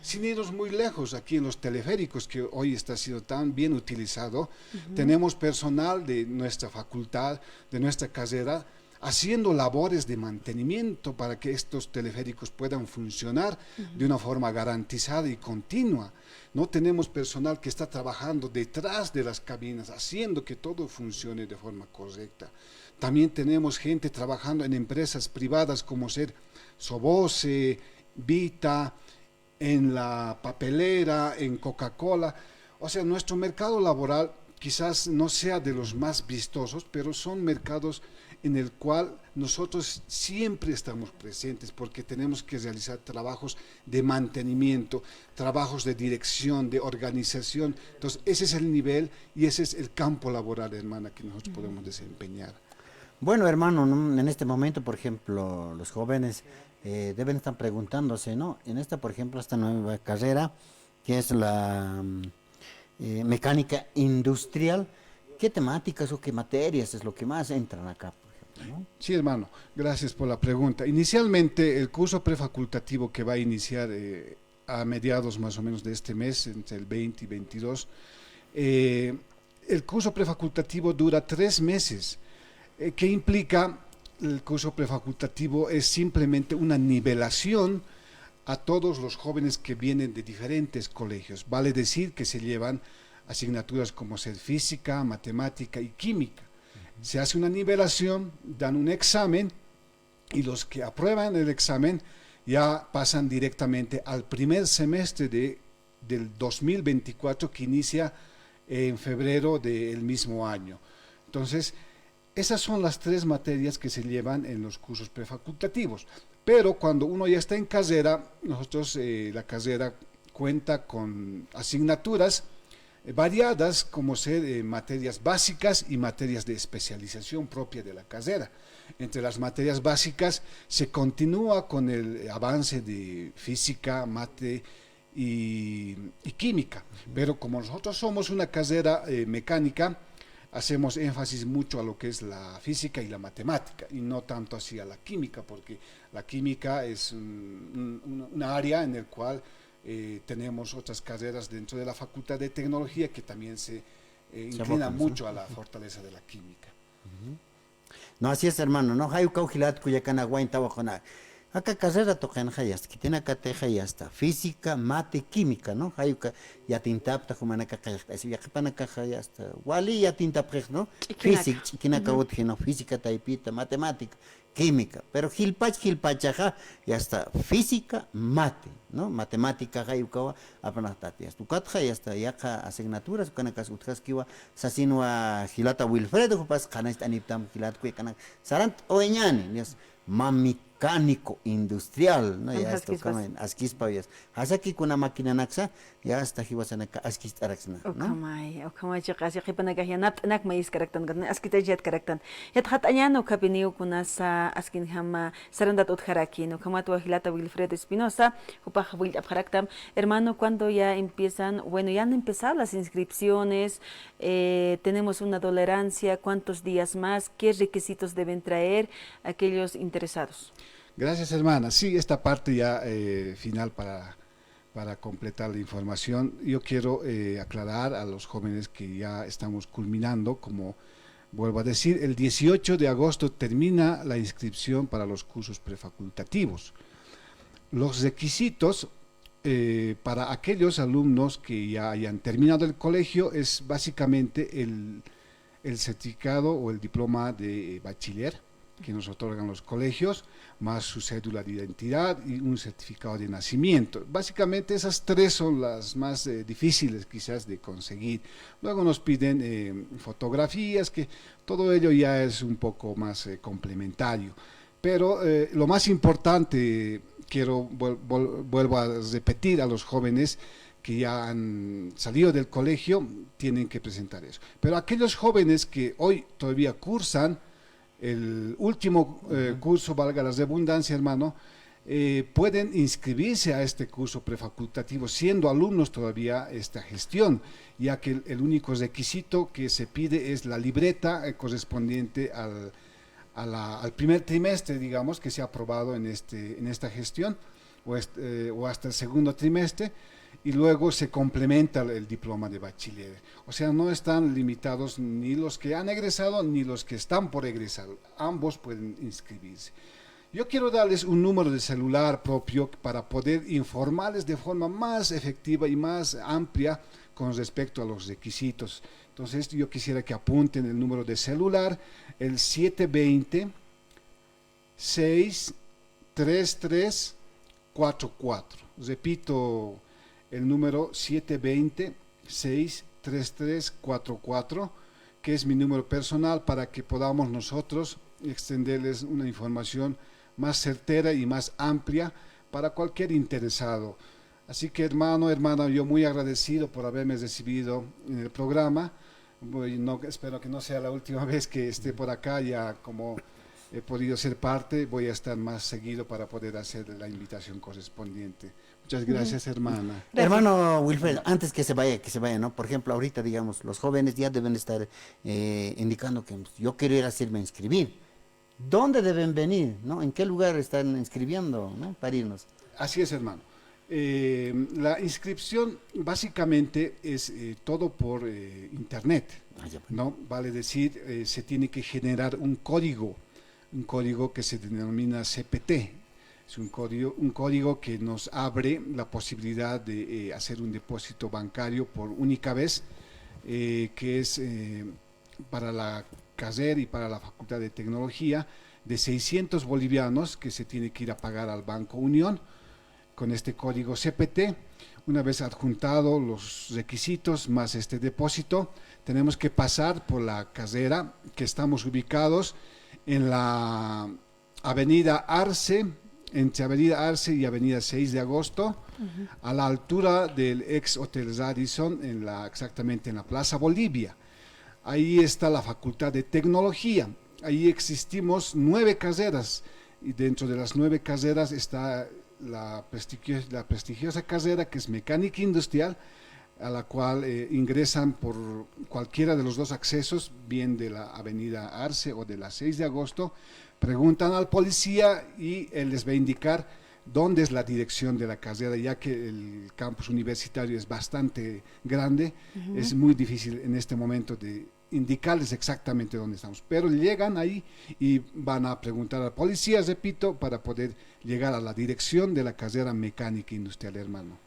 Sin irnos muy lejos, aquí en los teleféricos, que hoy está siendo tan bien utilizado, tenemos personal de nuestra facultad, de nuestra carrera, haciendo labores de mantenimiento para que estos teleféricos puedan funcionar de una forma garantizada y continua. No tenemos personal que está trabajando detrás de las cabinas, haciendo que todo funcione de forma correcta. También tenemos gente trabajando en empresas privadas como ser Soboce, Vita, en la papelera, en Coca-Cola. O sea, nuestro mercado laboral quizás no sea de los más vistosos, pero son mercados en el cual nosotros siempre estamos presentes porque tenemos que realizar trabajos de mantenimiento, trabajos de dirección, de organización. Entonces, ese es el nivel y ese es el campo laboral, hermana, que nosotros podemos desempeñar. Bueno, hermano, ¿no? En este momento, por ejemplo, los jóvenes eh, deben estar preguntándose, ¿no? En esta, por ejemplo, esta nueva carrera, que es la mm, eh, mecánica industrial, ¿qué temáticas o qué materias es lo que más entran acá, por ejemplo, ¿no? Sí, hermano, gracias por la pregunta. Inicialmente, el curso prefacultativo que va a iniciar eh, a mediados más o menos de este mes, entre el veinte y veintidós, eh, el curso prefacultativo dura tres meses. Eh, ¿Qué implica? El curso prefacultativo es simplemente una nivelación a todos los jóvenes que vienen de diferentes colegios. Vale decir que se llevan asignaturas como ser física, matemática y química. Se hace una nivelación, dan un examen y los que aprueban el examen ya pasan directamente al primer semestre de, del dos mil veinticuatro, que inicia en febrero del mismo año. Entonces, esas son las tres materias que se llevan en los cursos prefacultativos. Pero cuando uno ya está en carrera, nosotros, eh, la carrera cuenta con asignaturas eh, variadas como ser eh, materias básicas y materias de especialización propia de la carrera. Entre las materias básicas se continúa con el avance de física, mate y, y química. Pero como nosotros somos una carrera eh, mecánica, hacemos énfasis mucho a lo que es la física y la matemática, y no tanto hacia la química, porque la química es un, un, una área en el cual eh, tenemos otras carreras dentro de la Facultad de Tecnología que también se eh, inclina mucho a la fortaleza de la química. No, así es, hermano, ¿no? Jay ukaw jilat kullakan wayn tawaquna. Aka carrera tuqinxa yasta, khitinakatixa yasta, física, mate, química, ¿no? Jay uka yatintapta jumanaka qillqt'asi, yaqhipanakaxa yasta, wali yatintapxix, ¿no? Física, ch'ikinaka utji, ¿no? Física taypita, matemática, química. Pero jilpach, jilpachaxa, yasta, física, mate, ¿no? Matemática, jay ukawa, apnaqtati, yasta. Ukatxa, yasta, yaqha asignaturas, ukanakas utjaskiwa, sasinwa jilata Wilfredo, jupas qhanacht'aniptam jilat kullakanaka. Sarant oñani, yasta, mami mecánico industrial, ¿no? Ya está, askispa, ya. Jasaki kuna maquinanaksa, ya está, jiwasanaka askist'araksna, ¿no? Ukhamay, ukhamay, chiqas, yaqhipanakax yanapt'anak mayiskaraktan, askist'ayatkaraktan. Yatxatañan, ukhapiniw kunasa, askinjama, sarantat utjaraki, ¿no? Ukhamat wajilata Wilfredo Espinosa, jupax willt'apxaraktam. Hermano, ¿cuándo ya empiezan? Bueno, ya han empezado las inscripciones, eh, tenemos una tolerancia, ¿cuántos días más? ¿Qué requisitos deben traer aquellos interesados? Gracias, hermana. Sí, esta parte ya eh, final para, para completar la información. Yo quiero eh, aclarar a los jóvenes que ya estamos culminando, como vuelvo a decir, el dieciocho de agosto termina la inscripción para los cursos prefacultativos. Los requisitos eh, para aquellos alumnos que ya hayan terminado el colegio es básicamente el, el certificado o el diploma de eh, bachiller que nos otorgan los colegios, más su cédula de identidad y un certificado de nacimiento. Básicamente esas tres son las más eh, difíciles quizás de conseguir. Luego nos piden eh, fotografías, que todo ello ya es un poco más eh, complementario. Pero eh, lo más importante, quiero, vuel- vuel- vuelvo a repetir a los jóvenes que ya han salido del colegio, tienen que presentar eso. Pero aquellos jóvenes que hoy todavía cursan el último eh, curso, valga la redundancia, hermano, eh, pueden inscribirse a este curso prefacultativo siendo alumnos todavía esta gestión, ya que el, el único requisito que se pide es la libreta eh, correspondiente al, a la- al primer trimestre, digamos, que se ha aprobado en, este, en esta gestión, o, este, eh, o hasta el segundo trimestre, y luego se complementa el, el diploma de bachiller. O sea, no están limitados ni los que han egresado ni los que están por egresar. Ambos pueden inscribirse. Yo quiero darles un número de celular propio para poder informarles de forma más efectiva y más amplia con respecto a los requisitos. Entonces, yo quisiera que apunten el número de celular, el siete veinte, seis tres tres cuatro cuatro. Repito el número siete veinte, seis tres tres cuatro cuatro, que es mi número personal, para que podamos nosotros extenderles una información más certera y más amplia para cualquier interesado. Así que, hermano, hermana, yo muy agradecido por haberme recibido en el programa. Voy- no, espero que no sea la última vez que esté por acá, ya como he podido ser parte, voy a estar más seguido para poder hacer la invitación correspondiente. Muchas gracias, hermana. Hermano Wilfredo, antes que se vaya, que se vaya, ¿no? Por ejemplo, ahorita, digamos, los jóvenes ya deben estar eh, indicando que pues, yo quiero ir a hacerme inscribir. ¿Dónde deben venir? ¿No? ¿En qué lugar están inscribiendo, ¿no? Para irnos. Así es, hermano. Eh, la inscripción básicamente es eh, todo por eh, internet, Ah, ya, pues. ¿No? Vale decir, eh, se tiene que generar un código, un código que se denomina C P T. Es un código, un código que nos abre la posibilidad de eh, hacer un depósito bancario por única vez, eh, que es eh, para la carrera y para la Facultad de Tecnología de seiscientos bolivianos que se tiene que ir a pagar al Banco Unión con este código C P T. Una vez adjuntado los requisitos más este depósito, tenemos que pasar por la carrera que estamos ubicados en la Avenida Arce, entre Avenida Arce y Avenida seis de Agosto, a la altura del ex Hotel Radisson, en la, exactamente en la Plaza Bolivia. Ahí está la Facultad de Tecnología. Ahí existimos nueve carreras y dentro de las nueve carreras está la, prestigio- la prestigiosa carrera que es mecánica industrial. a la cual, eh, ingresan por cualquiera de los dos accesos, bien de la Avenida Arce o de la seis de Agosto, preguntan al policía y él les va a indicar dónde es la dirección de la carrera, ya que el campus universitario es bastante grande, es muy difícil en este momento de indicarles exactamente dónde estamos, pero llegan ahí y van a preguntar al policía, repito, para poder llegar a la dirección de la carrera mecánica industrial, hermano.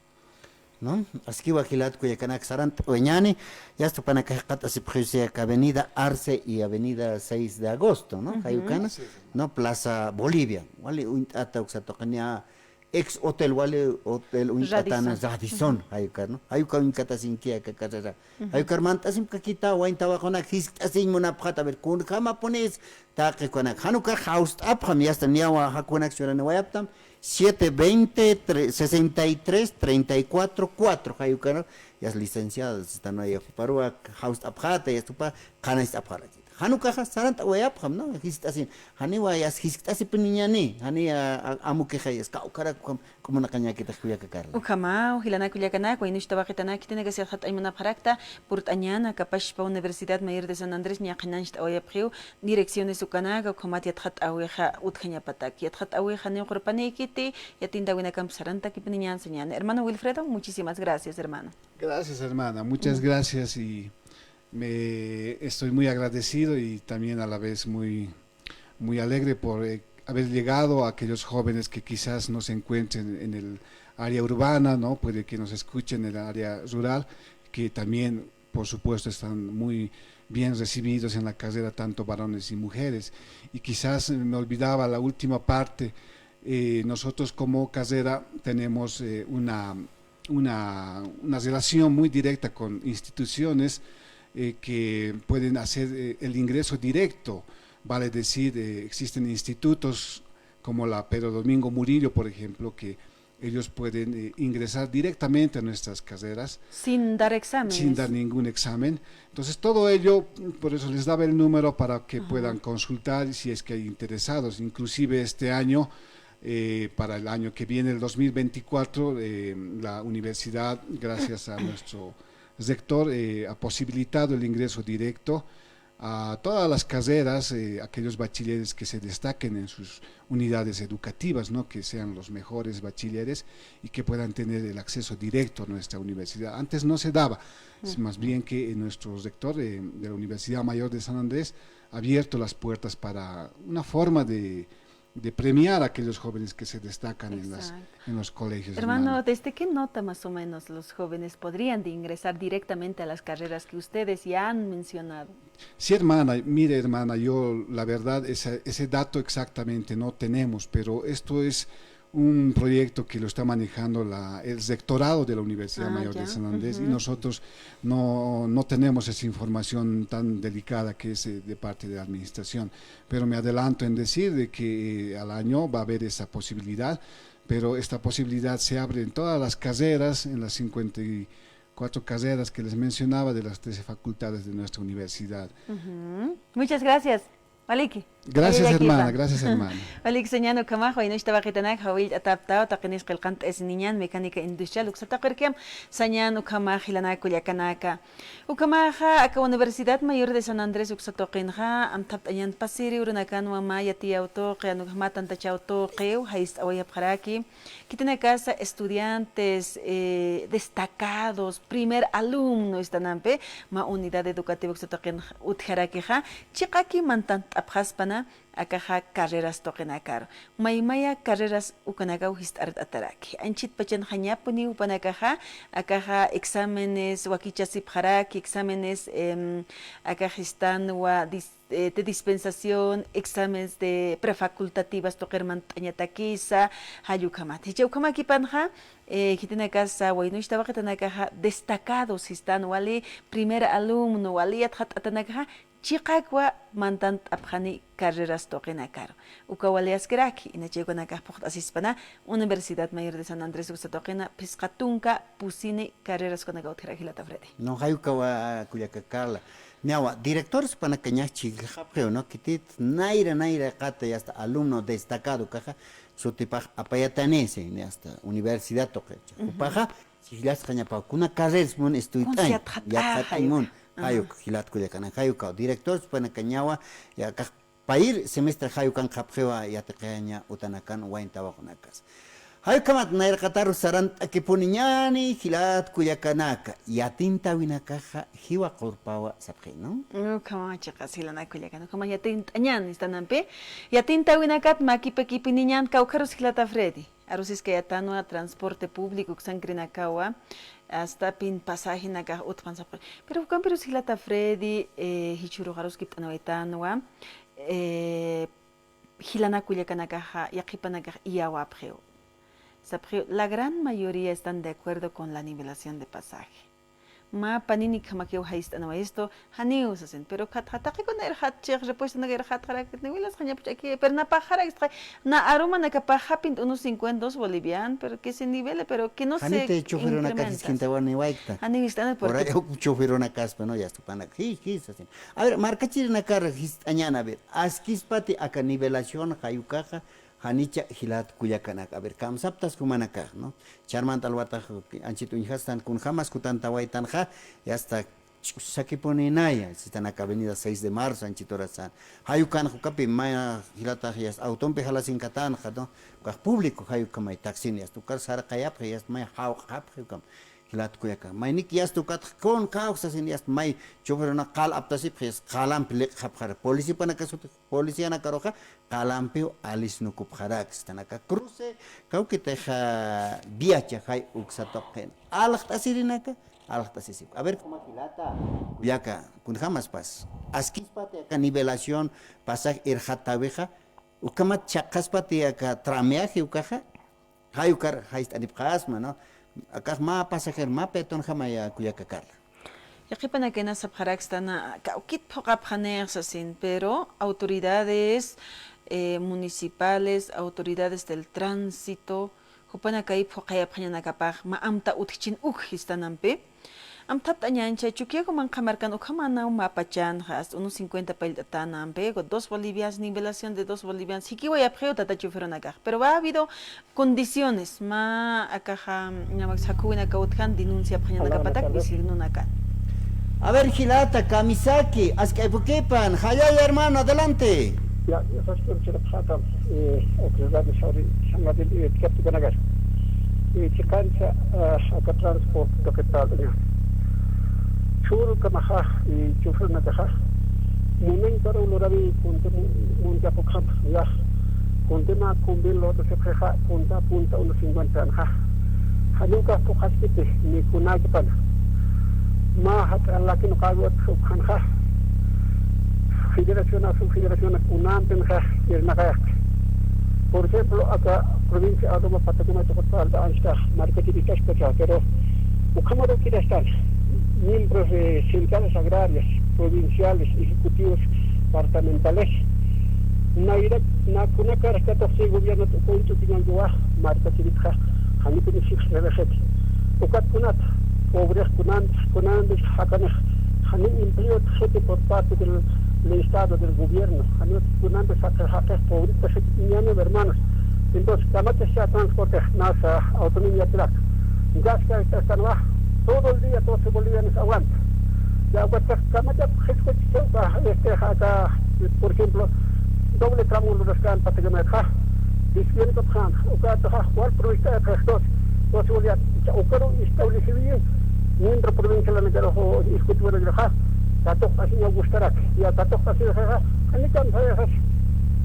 ¿No? Askiwa jilat kullakanak, sarant'awayañäni, yasta jupanakax jikxatasipxi, o sea, que Avenida Arce y Avenida seis de Agosto, ¿no? Jay ukana, ¿no? Plaza Bolivia. Wali uñt'ata uksa tuqiniya, ex hotel, wali hotel uñt'atana, Radisson. Radisson, jay uka, ¿no? Jay uka uñkatasinki aka carrera. Jay ukar mant'asimpkakita, wayn tawaqunak jiskt'asiñ munapxata, a ver, kunjamapunis taqi ukanak. Jan ukax jawst'apxam, yasta niyawa jakunak ciudadanía wayaptam, siete veinte, tre-, sesenta y tres, treinta y cuatro, cuatro, jay ukanak, yasta licenciado, sistan, juparuwa jawst'apxata, yasta jupa qhanañcht'apxarakita. Jan ukaxa sarant'awayapxam, ¿no? Jiskt'asin, janiwa yasta jiskt'asipiniñäni, janiya a-, amukixa yasta kawkharak ukham, k'umunakañäkitix kullaka Carla. Ukhamaw, jilanak kullakanak, waynuch tawaqitanak, khitinakasa yatxat'añ munapxarakta, purt'añäni, kapachpa Universidad Mayor de San Andrés, niya qhanañcht'awayapxiw, direcciones ukanaka, ukhamat yatxat'äwixa utjañapatak. Yatxat'äwixa janiw qurpanikiti, yatintawinakamp sarantakipiniñäni sañäni. Hermano Wilfredo, muchísimas gracias, hermano. Gracias, hermana. Muchas gracias y me estoy muy agradecido y también a la vez muy, muy alegre por, eh, haber llegado a aquellos jóvenes que quizás no se encuentren en el área urbana, ¿no? Puede que nos escuchen en el área rural, que también, por supuesto, están muy bien recibidos en la carrera, tanto varones y mujeres. Y quizás, eh, me olvidaba la última parte, eh, nosotros como carrera tenemos, eh, una, una, una relación muy directa con instituciones, eh, que pueden hacer, eh, el ingreso directo, vale decir, eh, existen institutos como la Pedro Domingo Murillo, por ejemplo, que ellos pueden, eh, ingresar directamente a nuestras carreras. Sin dar exámenes. Sin dar ningún examen. Entonces, todo ello, por eso les daba el número para que puedan consultar si es que hay interesados. Inclusive este año, eh, para el año que viene, el dos mil veinticuatro, eh, la universidad, gracias a nuestro rector, eh, ha posibilitado el ingreso directo a todas las carreras, eh, aquellos bachilleres que se destaquen en sus unidades educativas, ¿no? Que sean los mejores bachilleres y que puedan tener el acceso directo a nuestra universidad. Antes no se daba, es más bien que, eh, nuestro rector, eh, de la Universidad Mayor de San Andrés ha abierto las puertas para una forma de, de premiar a aquellos jóvenes que se destacan en las, en los colegios, hermano. ¿Desde qué nota más o menos los jóvenes podrían de ingresar directamente a las carreras que ustedes ya han mencionado? Sí, hermana, mire, hermana, yo la verdad, ese, ese dato exactamente no tenemos, pero esto es un proyecto que lo está manejando la, el rectorado de la Universidad Mayor de San Andrés y nosotros no, no tenemos esa información tan delicada que es, eh, de parte de la administración. Pero me adelanto en decir de que, eh, al año va a haber esa posibilidad, pero esta posibilidad se abre en todas las carreras, en las cincuenta y cuatro carreras que les mencionaba de las trece facultades de nuestra universidad. Muchas gracias. Waliki. Gracias, hermana. Gracias, hermana. Waliki sañäni ukhamax, waynuch tawaqitanak, jawillt'ataptaw, taqinis qillqant'asiniñäni, mecánica industrial, uksa taqirkiam, sañäni ukhamax, jilanak kullakanaka. Ukhamaxa, aka Universidad Mayor de San Andrés uksa tuqinxa, amthapt'añän pasiri urunakanwa mä yatiyaw tuqi, jan ukax mä tantachaw tuqiw, jayist'awayapxaraki. Khitinakasa estudiantes, eh, destacados, primer alumno istanampi, mä unidad educativa uksa tuqin utjarakixa, chiqaki mantantt'apxaspana, akaxa carreras tuqinakaru. Maymaya carreras ukanakaw jist'art'ataraki. Anchhit pachanxañapuniw jupanakaxa, akaxa exámenes wakichasipxaraki, exámenes, em, akax istanwa dis-, eh, de dispensación, exámenes de prefacultativas tuqir mantt'añatakisa, jall ukhamat. Jichha ukhamakipanxa, eh, khitinakasa waynuch tawaqitanakaxa destacados sistan, wali primer alumno, wali yatxatt'atanakaxa, chiqakwa mantantt'apxani carreras tuqinakaru. Uka wali askiraki, inachay ukanakax phuqt'asispana Universidad Mayor de San Andrés uksa tuqina phisqa tunka pusini carreras ukanakaw utjaraki jilata Freddy. No, jay ukawa kullaka Carla. Niyawa, directores jupanakañax chhijllxapxiw, ¿no? Khitit nayra, nayra qata, yasta alumno destacado ukaxa, sutipax apayatanisi, yasta universidad tuqicha. Jupaxa, Jillasqañapaw, kuna carreras mun estudiañ, yatxatañ mun, jayuk, jilat kullakanaka, jayukaw, director, supanakañawa, yaqax payir semestre jayukan qhapxiwa yatiqaña utanakan wayn tawaqunakas. Jayukhamat nayraqataru sarant'akipuniñani, jilat kullakanaka, yatintawinakaxa jiwa qurpawa sapxi, ¿no? Ukhama chiqas jilanak kullakan, ukhama yatint'añan istanampi, yatintawinakat makipakipiniñan kawkharus jilata Freddy. Arusiskayätanwa transporte público uksankirinakawa, hasta pin pasajenakax utpan sapxi. Pero ukampirus jilata Freddy, eh, jichhürux aruskipt'anwaytanwa, eh, jilanak kullakanakaxa, yaqhipanakax iyawapxiw. Sapxiw, la gran mayoría están de acuerdo con la nivelación de pasaje. Mä panini ukhamakiw jayist'anwa esto, janiw sasin, pero khatxa taqikuna irxatchix, repuestonaka irxatxarakit, nivelasxañapuchaki, pero na paxarakistxa, na arumanakapax japint unos cincuenta, dos bolivian, pero que se nivele, pero que no se incrementa. Janiti choferunaka jiskintawan niwaykta. Janiw jist'ana porque uk choferunakaspa, ¿no? Yasta jupanak, ji, ji, sasin. A ver, markachirinakar jist'añan, a ver, askispati aka nivelación jayukaxa, janicha jilat kullakanaka. A ver, kamsaptas jumanakax, ¿no? Charmant alwatax anchit uñjastan kunjamas kutantawaytanxa, yasta ch'usakipuninaya, sitanaka Avenida seis de Marzo, anchit urasan. Jayukan ukapi, maya jilatax, yasta autompi jalasinkatänxa, ¿no? Ukax público, jayukamay taxin, yasta ukar sarqayapxi, yasta may jawq'apxi ukam. Jilat kullaka. Maynik yasta ukat kun kawksasin yasta may choferuna qal aptasipxi, yasta qalampi liq'xapxara. Policiapanakasut, policianakaruxa qalampiw alisnukupxarak, sistanaka cruce, kawkitixa viacha jay uksa tuqin. Alxt'asirinaka, alxt'asisip. A ver, como jilata kullaka, kunjamaspas. Askispati aka nivelación, pasaje irxatäwixa, ukhamat chhaqaspati aka trameaje ukaxa, jay ukar jayist'anipxasma, ¿no? Akax mä pasajero, mä peatonjamaya kullaka Carla. Yaqhipanakina sapxarakstan, kawkit phuqhapxanix sasin, pero autoridades, eh, municipales, autoridades del tránsito, jupanakay phuqhayapxañanakapax mä amta utjchin uk jistanampi. Amtapt'añäni, Chukiyawu manqha markan ukhamänaw mä pachanxa, hasta unos cincuenta pallt'atänampi, dos bolivianos, nivelación de dos bolivianos, jikiwayapxiw tata choferunakax. Pero ha habido condiciones, mä akaxa, ñamak sakhuwinaka utjan denunciapxañanakapatak vecinonakan. A ver, jilata, kamisaki, ask'aypukipan, jallalla hermano, adelante. Ya, ya, sabes que se lo pasa, eh, autoridades, ahora, San Gabriel, eh, Chiquito, Guanacaste. Eh, chiqancha, ah, aka transporte, ¿qué tal? Churu kamaxa, eh, chofer nakaxa. Munin para un lurabi, kunti mu-, munta pukam, ya. Kunti ma, kumbi loto se preja, punta, punta, uno cincuenta, ja. Janiw ukax phuqhaskiti, ni kunakipana. Mä jak'an lakin uqawi utjxanxa. Federación, a su federación, kunantinxa irnaqayaqti. Por ejemplo, aka provincia Aruba, Patacama, tuqut falta anchita markachirikashpacha, pero ukhamaru kirastan miembros de centrales agrarias, provinciales, ejecutivos departamentales, nayrak, nakunakar katuqsi gobierno t'ukuy t'ukiñankiwa, markachiritxa, janipini six rebejeti. Ukat kunat, pobres kunantis, kunantis jakanix, jani empleo txiti por parte del, del Estado, del gobierno, jani kunantis jaqi, jaqi, pobrita xiti ñani, hermanos. Entonces, kamachascha transporte, nasa autonomía track. Gaska, esta, esta, no va. Todo el día, doce bolivianos aguanta. Ya, aguanta, kamachap, jesco, este, acá, por ejemplo, doble tramo lo rascan, Patacama, ja. Desviando, ja, uka, ja, cuál provincia, ja, dos, dos bolivianos. Ukaru establecido bien, miembro provincial, la negro, o, escucho, bueno, ja, katuq, así me gustarak, ya, katuq, así, ja, ja, ani kan, ja, ja.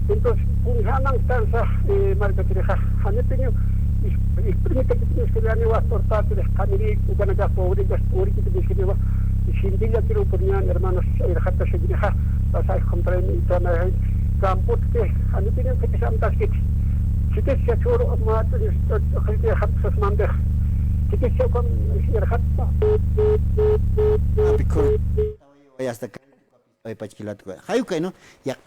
Entonces, un janan, tan, ja, eh, marca, ja, jani, peño, y, y, primita, que tienes que ganar, va, por parte de, Camiri, Ucanacas, pobre, pobre, que tienes que llevar, y sin día, quiero poner, hermanos, eh, jata, se, ja, pasa, contra, mi, tan, eh, campo, que, jani, peño, que te, Santa, que, si te, se, choro, ma, te, te, te, te, ja, pues, mande, si te, se, con, si, ja, Apikul. Ay, hasta acá. Ay, pachkilat, jayukay, ¿no? Ya,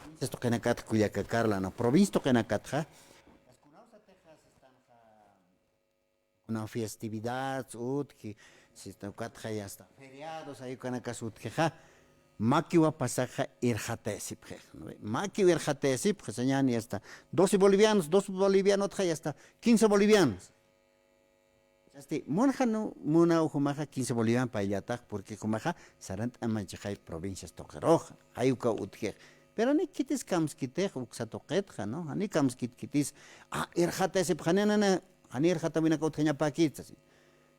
provincias tuqinakat, kullaka Carla, ¿no? Provincia tuqinakatxa. Kuna festividad, utji, si está, ukatxa, ya está. Feriados, jayukanakas utjixa. Makiwa pasaxa irxatasipxix, ¿no? Makiwa irxatasipxix, señani, ya está. Doce bolivianos, dos bolivianotxa, ya está. Quince bolivianos. Este, munxanu, munaw jumaxa quince boliviano payllatax, porque jumaxa sarant'amanchixay provincias tuqiruxa, jay ukaw utjix. Pero ni khitis kamskitix uksa tuqitxa, ¿no? Jani kamskit khitis, ah, irxatasipxani, nana, jani irxatawinaka utjañapäkit, sasi.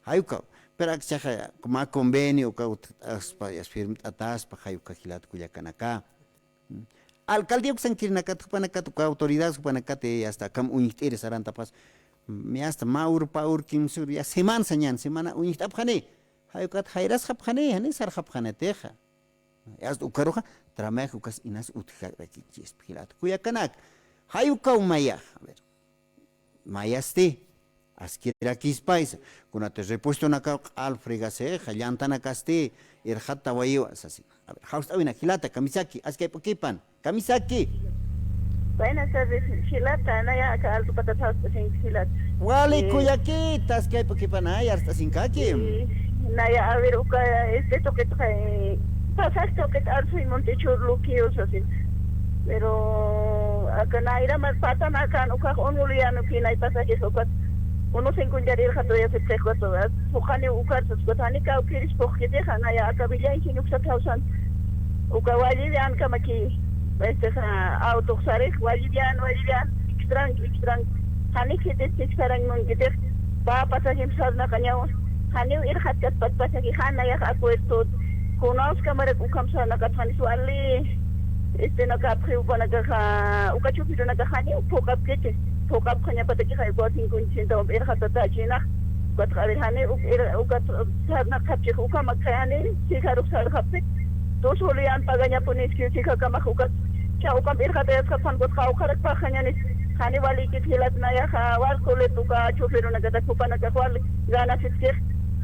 Jay ukaw. Pero akchaxa, mä convenio ukaw utjt'aspa, yas firmt'ataspa, jay uka jilat kullakanaka. Alcaldía uksankirinakata, jupanakat, uka autoridades jupanakat, eh, hasta akham uñjt'iri sarantapxas. Mm, hasta mä ur, pä ur, kimsur, ya semana sañan, semana uñjt'apxani. Jay ukat jayrasxapxani, jani sarxapxanitixa. Hasta ukaruxa, tramay ukas inas utjarakichis, jilat kullakanak. Jay ukaw mayax, a ver. Mayasti, askirakispaysa, kunati repuestonakaw q'al fregasixa, llantanakasti, irxatawayiwa, sasi. A ver, jawst'awina, jilata, kamisaki, askayp'ukipan, kamisaki. Buenas tardes, jilata, naya aka Alto Patatas, jilata. Wali, eh, kullakita, askayp'ukipan, ay, arst'asinkaki. Eh, naya, a ver, uka, este, tuqitxa, eh, pasaje tuqit arsuy Monte Churluquio, sasi. Pero aka nayra mar patanakan ukax un boliviano kinay pasajes ukat uno cincuenta irxatayasipxi ukat, ukat, ukat, jani ukar sas ukat, jani kawkiris puqkitixa, naya aka Villa Ingenio uksat jawsan. Uka Bolivia ankamaki, este, autox sarix, Bolivia, Bolivia, extran, extran. Jani khitis chiksarañ munkitix, pa pasajim sarnaqañawa. Janiw irxatkaspat pasajix, janayax acuerdo. Kunaws kamarak ukham sarnaqat janis wali. Este, nakapxi upanakaxa, uka chupirunakax janiw phuqapkiti. Phuqapxañapatakixa, uka cincuenta centavos irxatatachinax. Ukat, a ver, janiw uk-, ir-, ukat sarnaqapchix, ukhamak jani, sijarux sarxapxi. Dos bolivian pagañapuniski, sijakamax ukat. Cha, ukham irxatayasxapxan, ukat qawqharakpaxañanis. Jani walikit jilat nayaxa, wal kulit uka chupirunakatak jupanakax wal ganasipkix.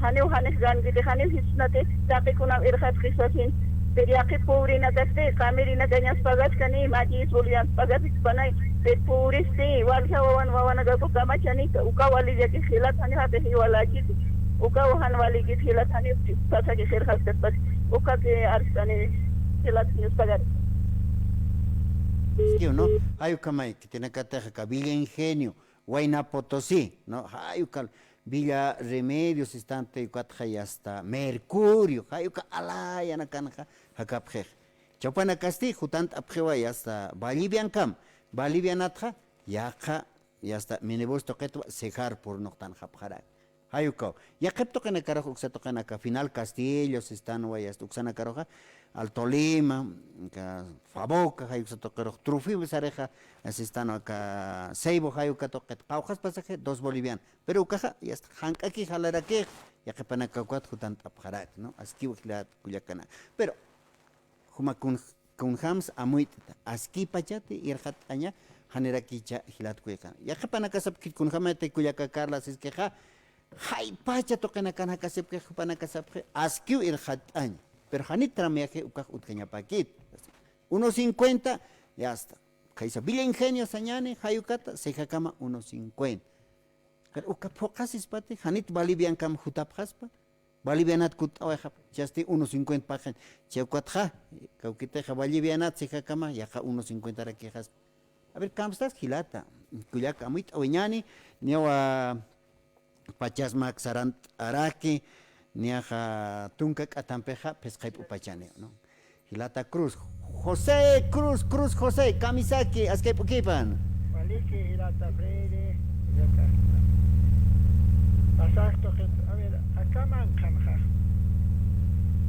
Janiw, janix gankiti, janiw jisnati, taqikunaw irxatxi sasin. Pero yaqi pobrenakasti, qamirinakañas pagaskani, machis bolivians pagasipxpanay. Pero pobresti, walja wawan, wawanakaku kamachani, uka wali llaki jilat, jani jaqi jiwalakiti. Uka jan walikit jilat, jani pasaki irxatkaspat. Uka que arstani jilat, janiw pagari. Sikiw, ¿no? Jay ukhamay, khitinakatix aka Villa Ingenio, Huayna Potosí, ¿no? Jay uka Villa Remedios, instante, ukatxa, y hasta Mercurio, jay uka alayanakanxa jakapxix. Chawpanakasti jutant'apxiwa, y hasta Boliviankam, Bolivianatxa, yaqha, y hasta minibús tuqitwa, Cejar purnuqtanxapxarak. Jay ukaw. Yaqhip tuqinakarux uksa tuqinaka, Final Castillo, sistanwa, y hasta uksanakaruxa, Alto Lima, aka Faboca, jay uksa tuqirux, Trujillo sarixa, sistanwa, aka Ceibo, jay uka tuqit, qawqhas pasaje, dos boliviano. Pero ukaxa, y hasta jank'aki jalarakix, yaqhipanaka ukat jutant'apxarak, ¿no? Askiw jilat kullakana. Pero, juma kun, kunjams amuyt'ta, aski pachati irxatt'aña, janirakicha jilat kullakana. Yaqhipanakasapkit kunjamati kullaka Carla siskixa, jay pacha tuqinakan jakasipki, jupanakasapxi, askiw irxatt'aña. Pero janit tramyaqi ukax utjañapäkit. Uno cincuenta, ya está. Khaysa Villa Ingenio sañani, jay ukata, Cejakama uno cincuenta. Pero uka phuqasispati, janit Boliviankam jutapxaspa, Bolivianat kutt'awayxap, chasti uno cincuenta paqin, chay ukatxa, kawkitixa Bolivianat Cejakama, yaqha uno cincuentarakixaspa. A ver, kamstas jilata, kullaka amuyt'awiñani, niyawa pachasmak sarant'araki, niyaxa tunka k'atampixa, phisqayp'upachani, ¿no? Jilata Cruz, José Cruz, Cruz José, kamisaki, askayp'ukipan. Waliki, jilata Freddy, jilata. Pasax tuqit, a ver, akaman qhanxa.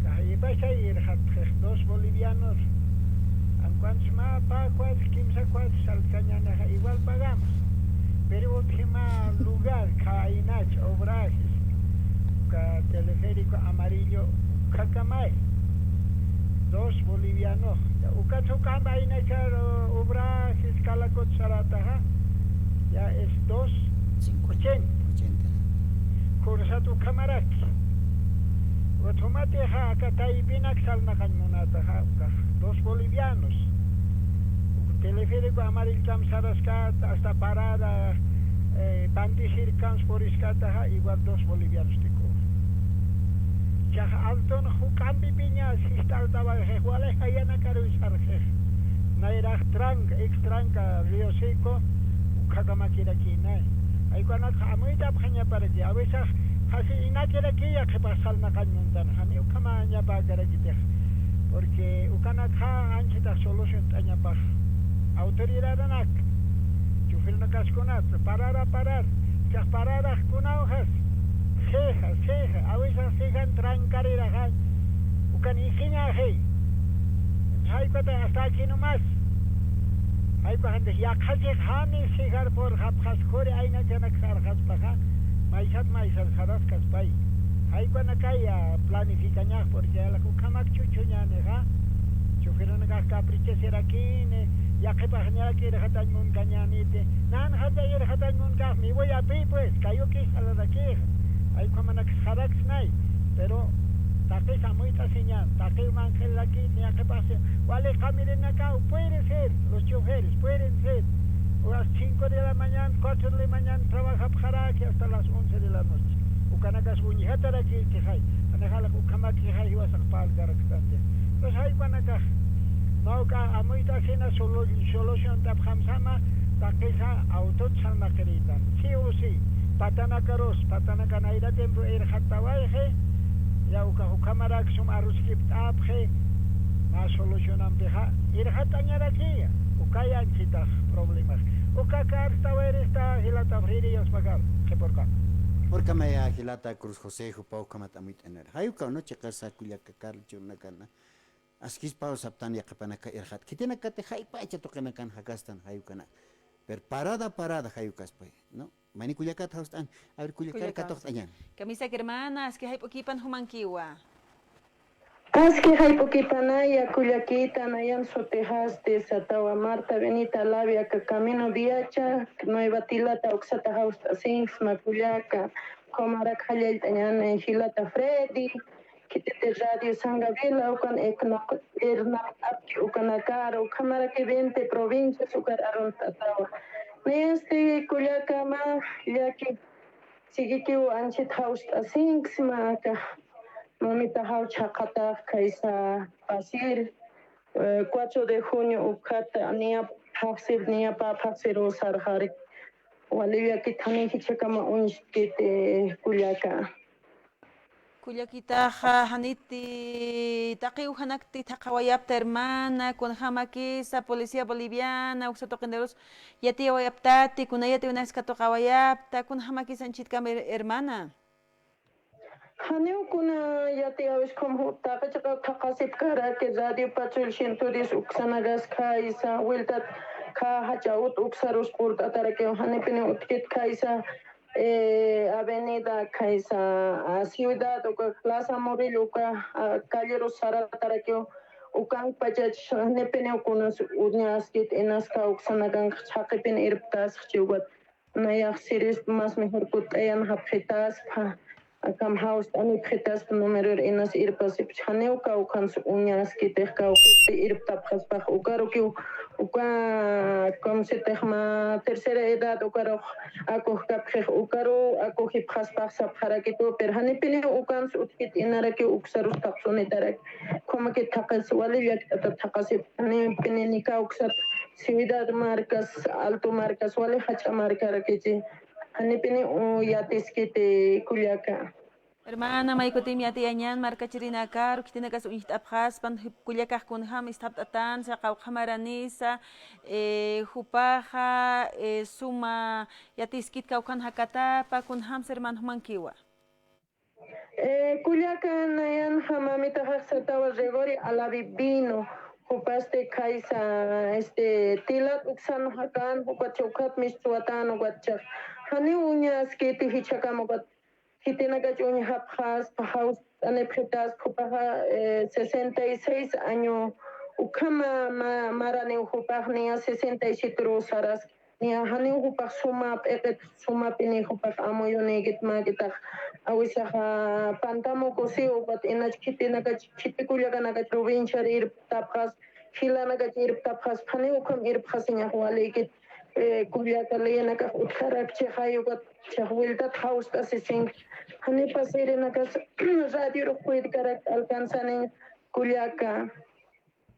Kaypachay irxatxix dos bolivianos. Ankuantis mä pä cuadros, kimsa cuadros salkañänixa, igual pagamos. Pero utji mä lugar, kha aynach, obrajes. Uka teleférico amarillo, ukhakamay. Dos bolivianos. Ya, ukat juk'amp aynachar, obrajes, kalakut sarataxa. Ya es dos ochenta. Ochenta. Kursat ukhamaraki. Utjumatixa aka taypinak sarnaqañ munataxa, ukax dos bolivianos. Teleférico amarillotam saraskat, hasta parada, eh, Bandisirkams puriskataxa, igual dos bolivianos tiku. Chax Altun juk'ampipiña sist'altawayxix, wali jayanakaruy sarxix. Nayrax tranca, ex tranca, Río Seco, ukhakamaki rakinay. Jay ukanakxa amuyt'apxañaparaki, a veces Así inakirakiya qhipax sarnaqañ muntan, janiw ukhamañapäkarakitix. Porque ukanakxa anchhitax soluciont'añapax. Autoridadanak, chofernakaskunat, parara, parar. Chax pararax kunawxas, ceja, ceja, a veces cejan trancariraxa, ukan ikiñaxi. Jayk'ata hasta aquí nomás. Jayk'axantix yaqhachix jani cejar purxapxas, quri aynakanak sarxaspaxa, maysat maysat saraskaspay. Jayk'anakaya planificañax, porque alax ukhamak chuchuñänixa. Chofernakax caprichasirakini, yaqhipaxñarak irxatañ munkañäniti. Nanxata irxatañ munkax, me voy a pie, pues, kayuki sararakix. Ay, ukhamanak saraksnay. Pero taqis amuyt'asiñan, taqiw manq'ilakiti, yaqhipaxsi, wali qamirinakaw, puede ser, los choferes, pueden ser. O las cinco de la mañana, cuatro de la mañana trabajapxaraki hasta las once de la noche. Ukanakas uñjatarakitixay, janixalax ukhamakixay jiwasax parlkaraktanti. Entonces, jay ukanakax, mä uka amuyt'asina solu-, soluciont'apxamsama, taqisa autot sarnaqiritan. Sí o sí, patanakarus, patanaka nayra tiempo irxattawayxi, ya uka ukhamarak sum aruskipt'apxi, mä solucionampixa, irxatañarakiya, ukaya anchhitax problemax. Uka karstawayarista jilata Freddy Yuspacar, qhipurka. Qhipurkamaya jilata Cruz José, jupa ukhamat amuyt'anir. Jay ukaw, ¿no? Chiqasa kullaka Carlos Churunakana. Askispaw saptan yaqhipanaka irxat. Khitinakati jayp'acha tuqinakan jakastan jay ukanak. Pero parada, parada jay ukaspay, ¿no? Mani kullakat jawst'an. A ver, kullakar katuqt'añan. Kamisaki hermana, aski jayp'ukipan jumankiwa. Aski jayp'ukipanaya kullakita, nayan sutixasti, satawa Marta Benita Labia, aka Camino Viacha, Nueva Tilata, uksata jawst'asinkisma kullaka, ukhamarak jallallt'añäni jilata Freddy, khititi Radio San Gabriel, ukan irnaqt'apki ukanakar, ukhamaraki veinte provincias ukar arunt'atawa. Nayasti kullaka mä llaki, sigikiw anchhit jawst'asinkisma aka. Mamita jawchhaqatax khaysa pasir, eh, cuatro de junio ukhata niya phaxsir, niya pä phaxsiru sarxarik. Wali llakit, jani jichhakama uñskiti, eh, kullaka. Kullakitaxa, janiti taqiw janakti thaqhawayapta hermana, kunjamakisa policía boliviana uksa tuqinirus yatiyawayaptati, kuna yatiwinaksa katuqawayapta, kunjamakisa anchhitkama her-, hermana. Janiw kuna yatiyawis, ukham taqi chiqa thaqhasipkaraki Radio Patrulla ciento diez uksanakas khaysa, wiltat kha jach'a ut uksarus purt'atarakiw, janipiniw utjkit khaysa, eh, avenida khaysa, ah, ciudad uka Plaza Murillo uka, ah, callerus saratarakiw, ukankpachach janipiniw kunas uñaskit, inas kawksanakanx chhaqipin irptasxchi ukat. Nayax sirisp más mejor kutt'ayanxapxitaspa, akham jawst'anipxitaspa numeror inas irpasipchi, janiw kawkhans uñaskitix, kawkipti irptapxaspax ukarukiw, uka, como si tixma tercera edad ukarux akujkapxix, ukaruw akujipxaspax sapxarakitu, pero janipiniw ukans utjkit inarakiw uksarus thaqsunitaraki. Ukhamakit thaqhas, wali llakt'atat thaqhasip, janipini ni kawksat ciudad markas, alto markas, wali jach'a markarakichi. Janipini u yatiskiti kullaka. Hermana, maykutim yatiyañan markachirinakaru, khitinakas uñjt'apxaspan, jip-, kullakax kunjam isthapt'atansa, qawqha maranisa, eh, jupaxa, eh, suma yatiskit kawkhan jakatapa, kunjamsa hermana jumankiwa. Eh, kullaka nayanxa mamitaxax satawa Gregorio Alavi Vino, jupasti khaysa, este, Tilat uksan jakan, jupacha ukat mistuwatan, ukatchax janiw uñaskiti jichhakama ukat, khitinakach uñjapxaspa, jawst'anipxitaspa, jupaxa, eh, sesenta y seis año ukhama ma-, maraniw jupax, niya sesenta y siete ru saraski. Niya janiw jupax suma p'iqit, sumapini jupax amuyunïkit mäkitax, awisaxa pantamukusiw, ukat inach khitinakach, khiti kullakanakach provinciar irptapxas, jilanakach irptapxas, janiw ukham irpxasiñax walïkit, eh, kullaka, leyenakax utjarakchixay, ukat chax wiltat jawst'asisink, janiw pasirinakas radiorux puydkarak alcanzaniñ kullaka.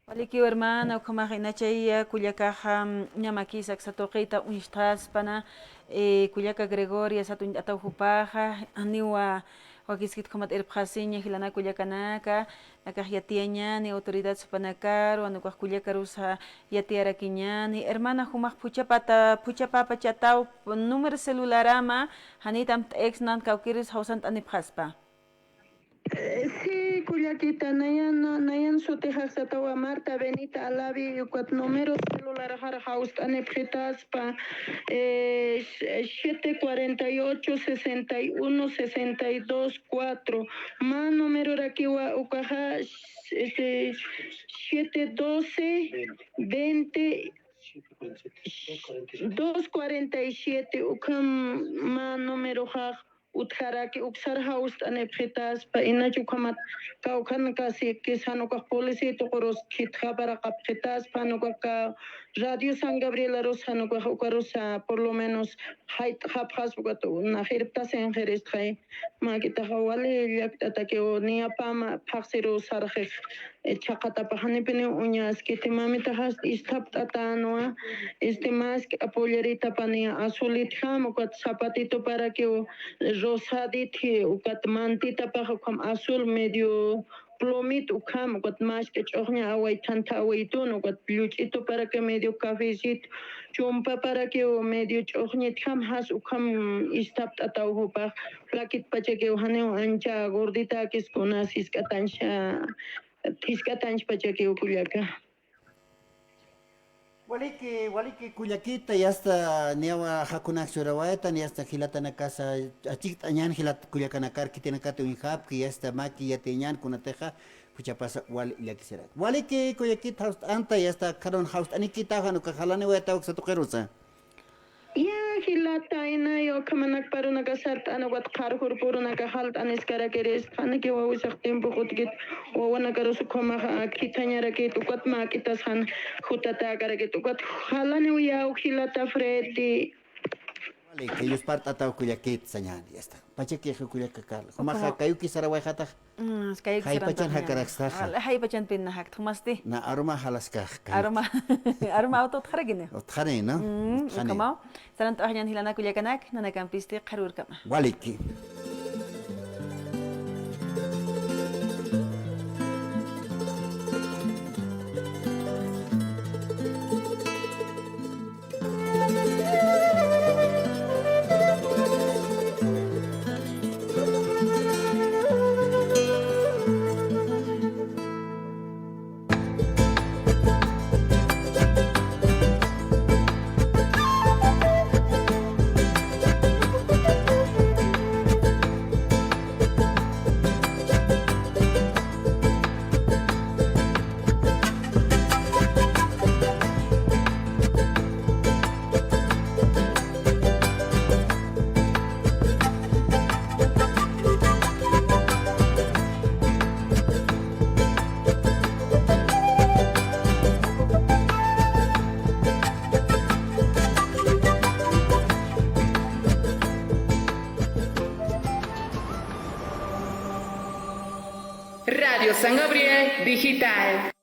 Walikiw hermana, ukhamax inachaya kullakaxa, mm, ñamakis aksa tuqita uñstaspana, eh, kullaka Gregoria sat uñt'ataw jupaxa, janiwa wakiskit ukhamat irpxasiña jilanaka kullakanaka, akax yatiyañani autoridad jupanakaru, jan ukax kullakarusa yatiyarakiñani. Hermana, jumax phuchhapata, phuchhapapachataw número celularama, janit amt'ayaksna kawkïris jawsant'anipxaspa. Eh, sí, kullakita, nayan, nayan sutix aksatawa Marta Benita Alavi, ukat número celular jara jawst'anipxitaspa, eh, siete cuarenta y ocho, sesenta y uno, sesenta y dos, cuatro. Mä numerorakiwa ukaxa, este, siete doce, veinte, dos cuarenta y siete, ukham mä numeroxax utjaraki, uksar jawst'anipxitaspa, inach ukhamat kawkhanakasipkis, jan ukax policía tuqurus khitxaparaqapxitaspa, jan ukax ka Radio San Gabrielarus, jan ukax ukarusa, por lo menos, jayt'xapxaspa, ukat nax irptasinxiristxay. Mäkitaxa wali llakt'atakiw, niya pama phaxsiruw sarxix, eh, chhaqatapax janipiniw uñaskiti, mamitaxas isthapt'atänwa, este, maski apoyaritapaniya azulit jam, ukat zapatituparakiw rosadit, ukat mantitapax ukham azul medio plumit ukham, ukat mask'a ch'uxña awaythantha awaytun, ukat lluch'ituparaki medio cafecito, chumpaparakiw medio ch'uxñit jam, jas ukham isthapt'ataw jupax, plaquitpachakiw janiw ancha gorditäkis kunas jisk'atancha, jisk'atanchpachakiw kullaka. Waliki, waliki kullakita, yasta niyawa jakunak churawaytan, yasta jilatanakasa achikt'añän jilat kullakanakar khitinakata uñjapki, yasta maki yatiyañän kunatixa, phuchhapasa wali llakisiraki. Waliki kullakita jawst'anta, yasta akharun jawst'anikita, jan ukax jalaniwayataw aksa tuqirusa. Ya, jilata, inay ukhamanak parunaka sart'an, ukat qharjur purunaka jalt'aniskarakirist, janiki wawisax tiempo jutkit, wawanakarus ukhamax, ah, khithañarakit, ukat mäkitas jan jutatäkarakit, ukat jalaniw yaw jilata Freddy. Waliki, yuspart'ataw kullakit sañäni, yasta. Pachakix kullaka Carla. Jumaxa kayuki sarawayxatax. Mm, kayuki sarawayxatax. Jaypachan jakarakstaxa. Jaypachanpin nax jakta, jumasti. Na aruma jalaskax. Aruma, aruma auto utjarakini. Utjani, ¿no? Mm, utjani. Ukamaw. Sarant'awayañän jilanaka kullakanak, nanakampisti qharürkama. Waliki. Radio San Gabriel Digital.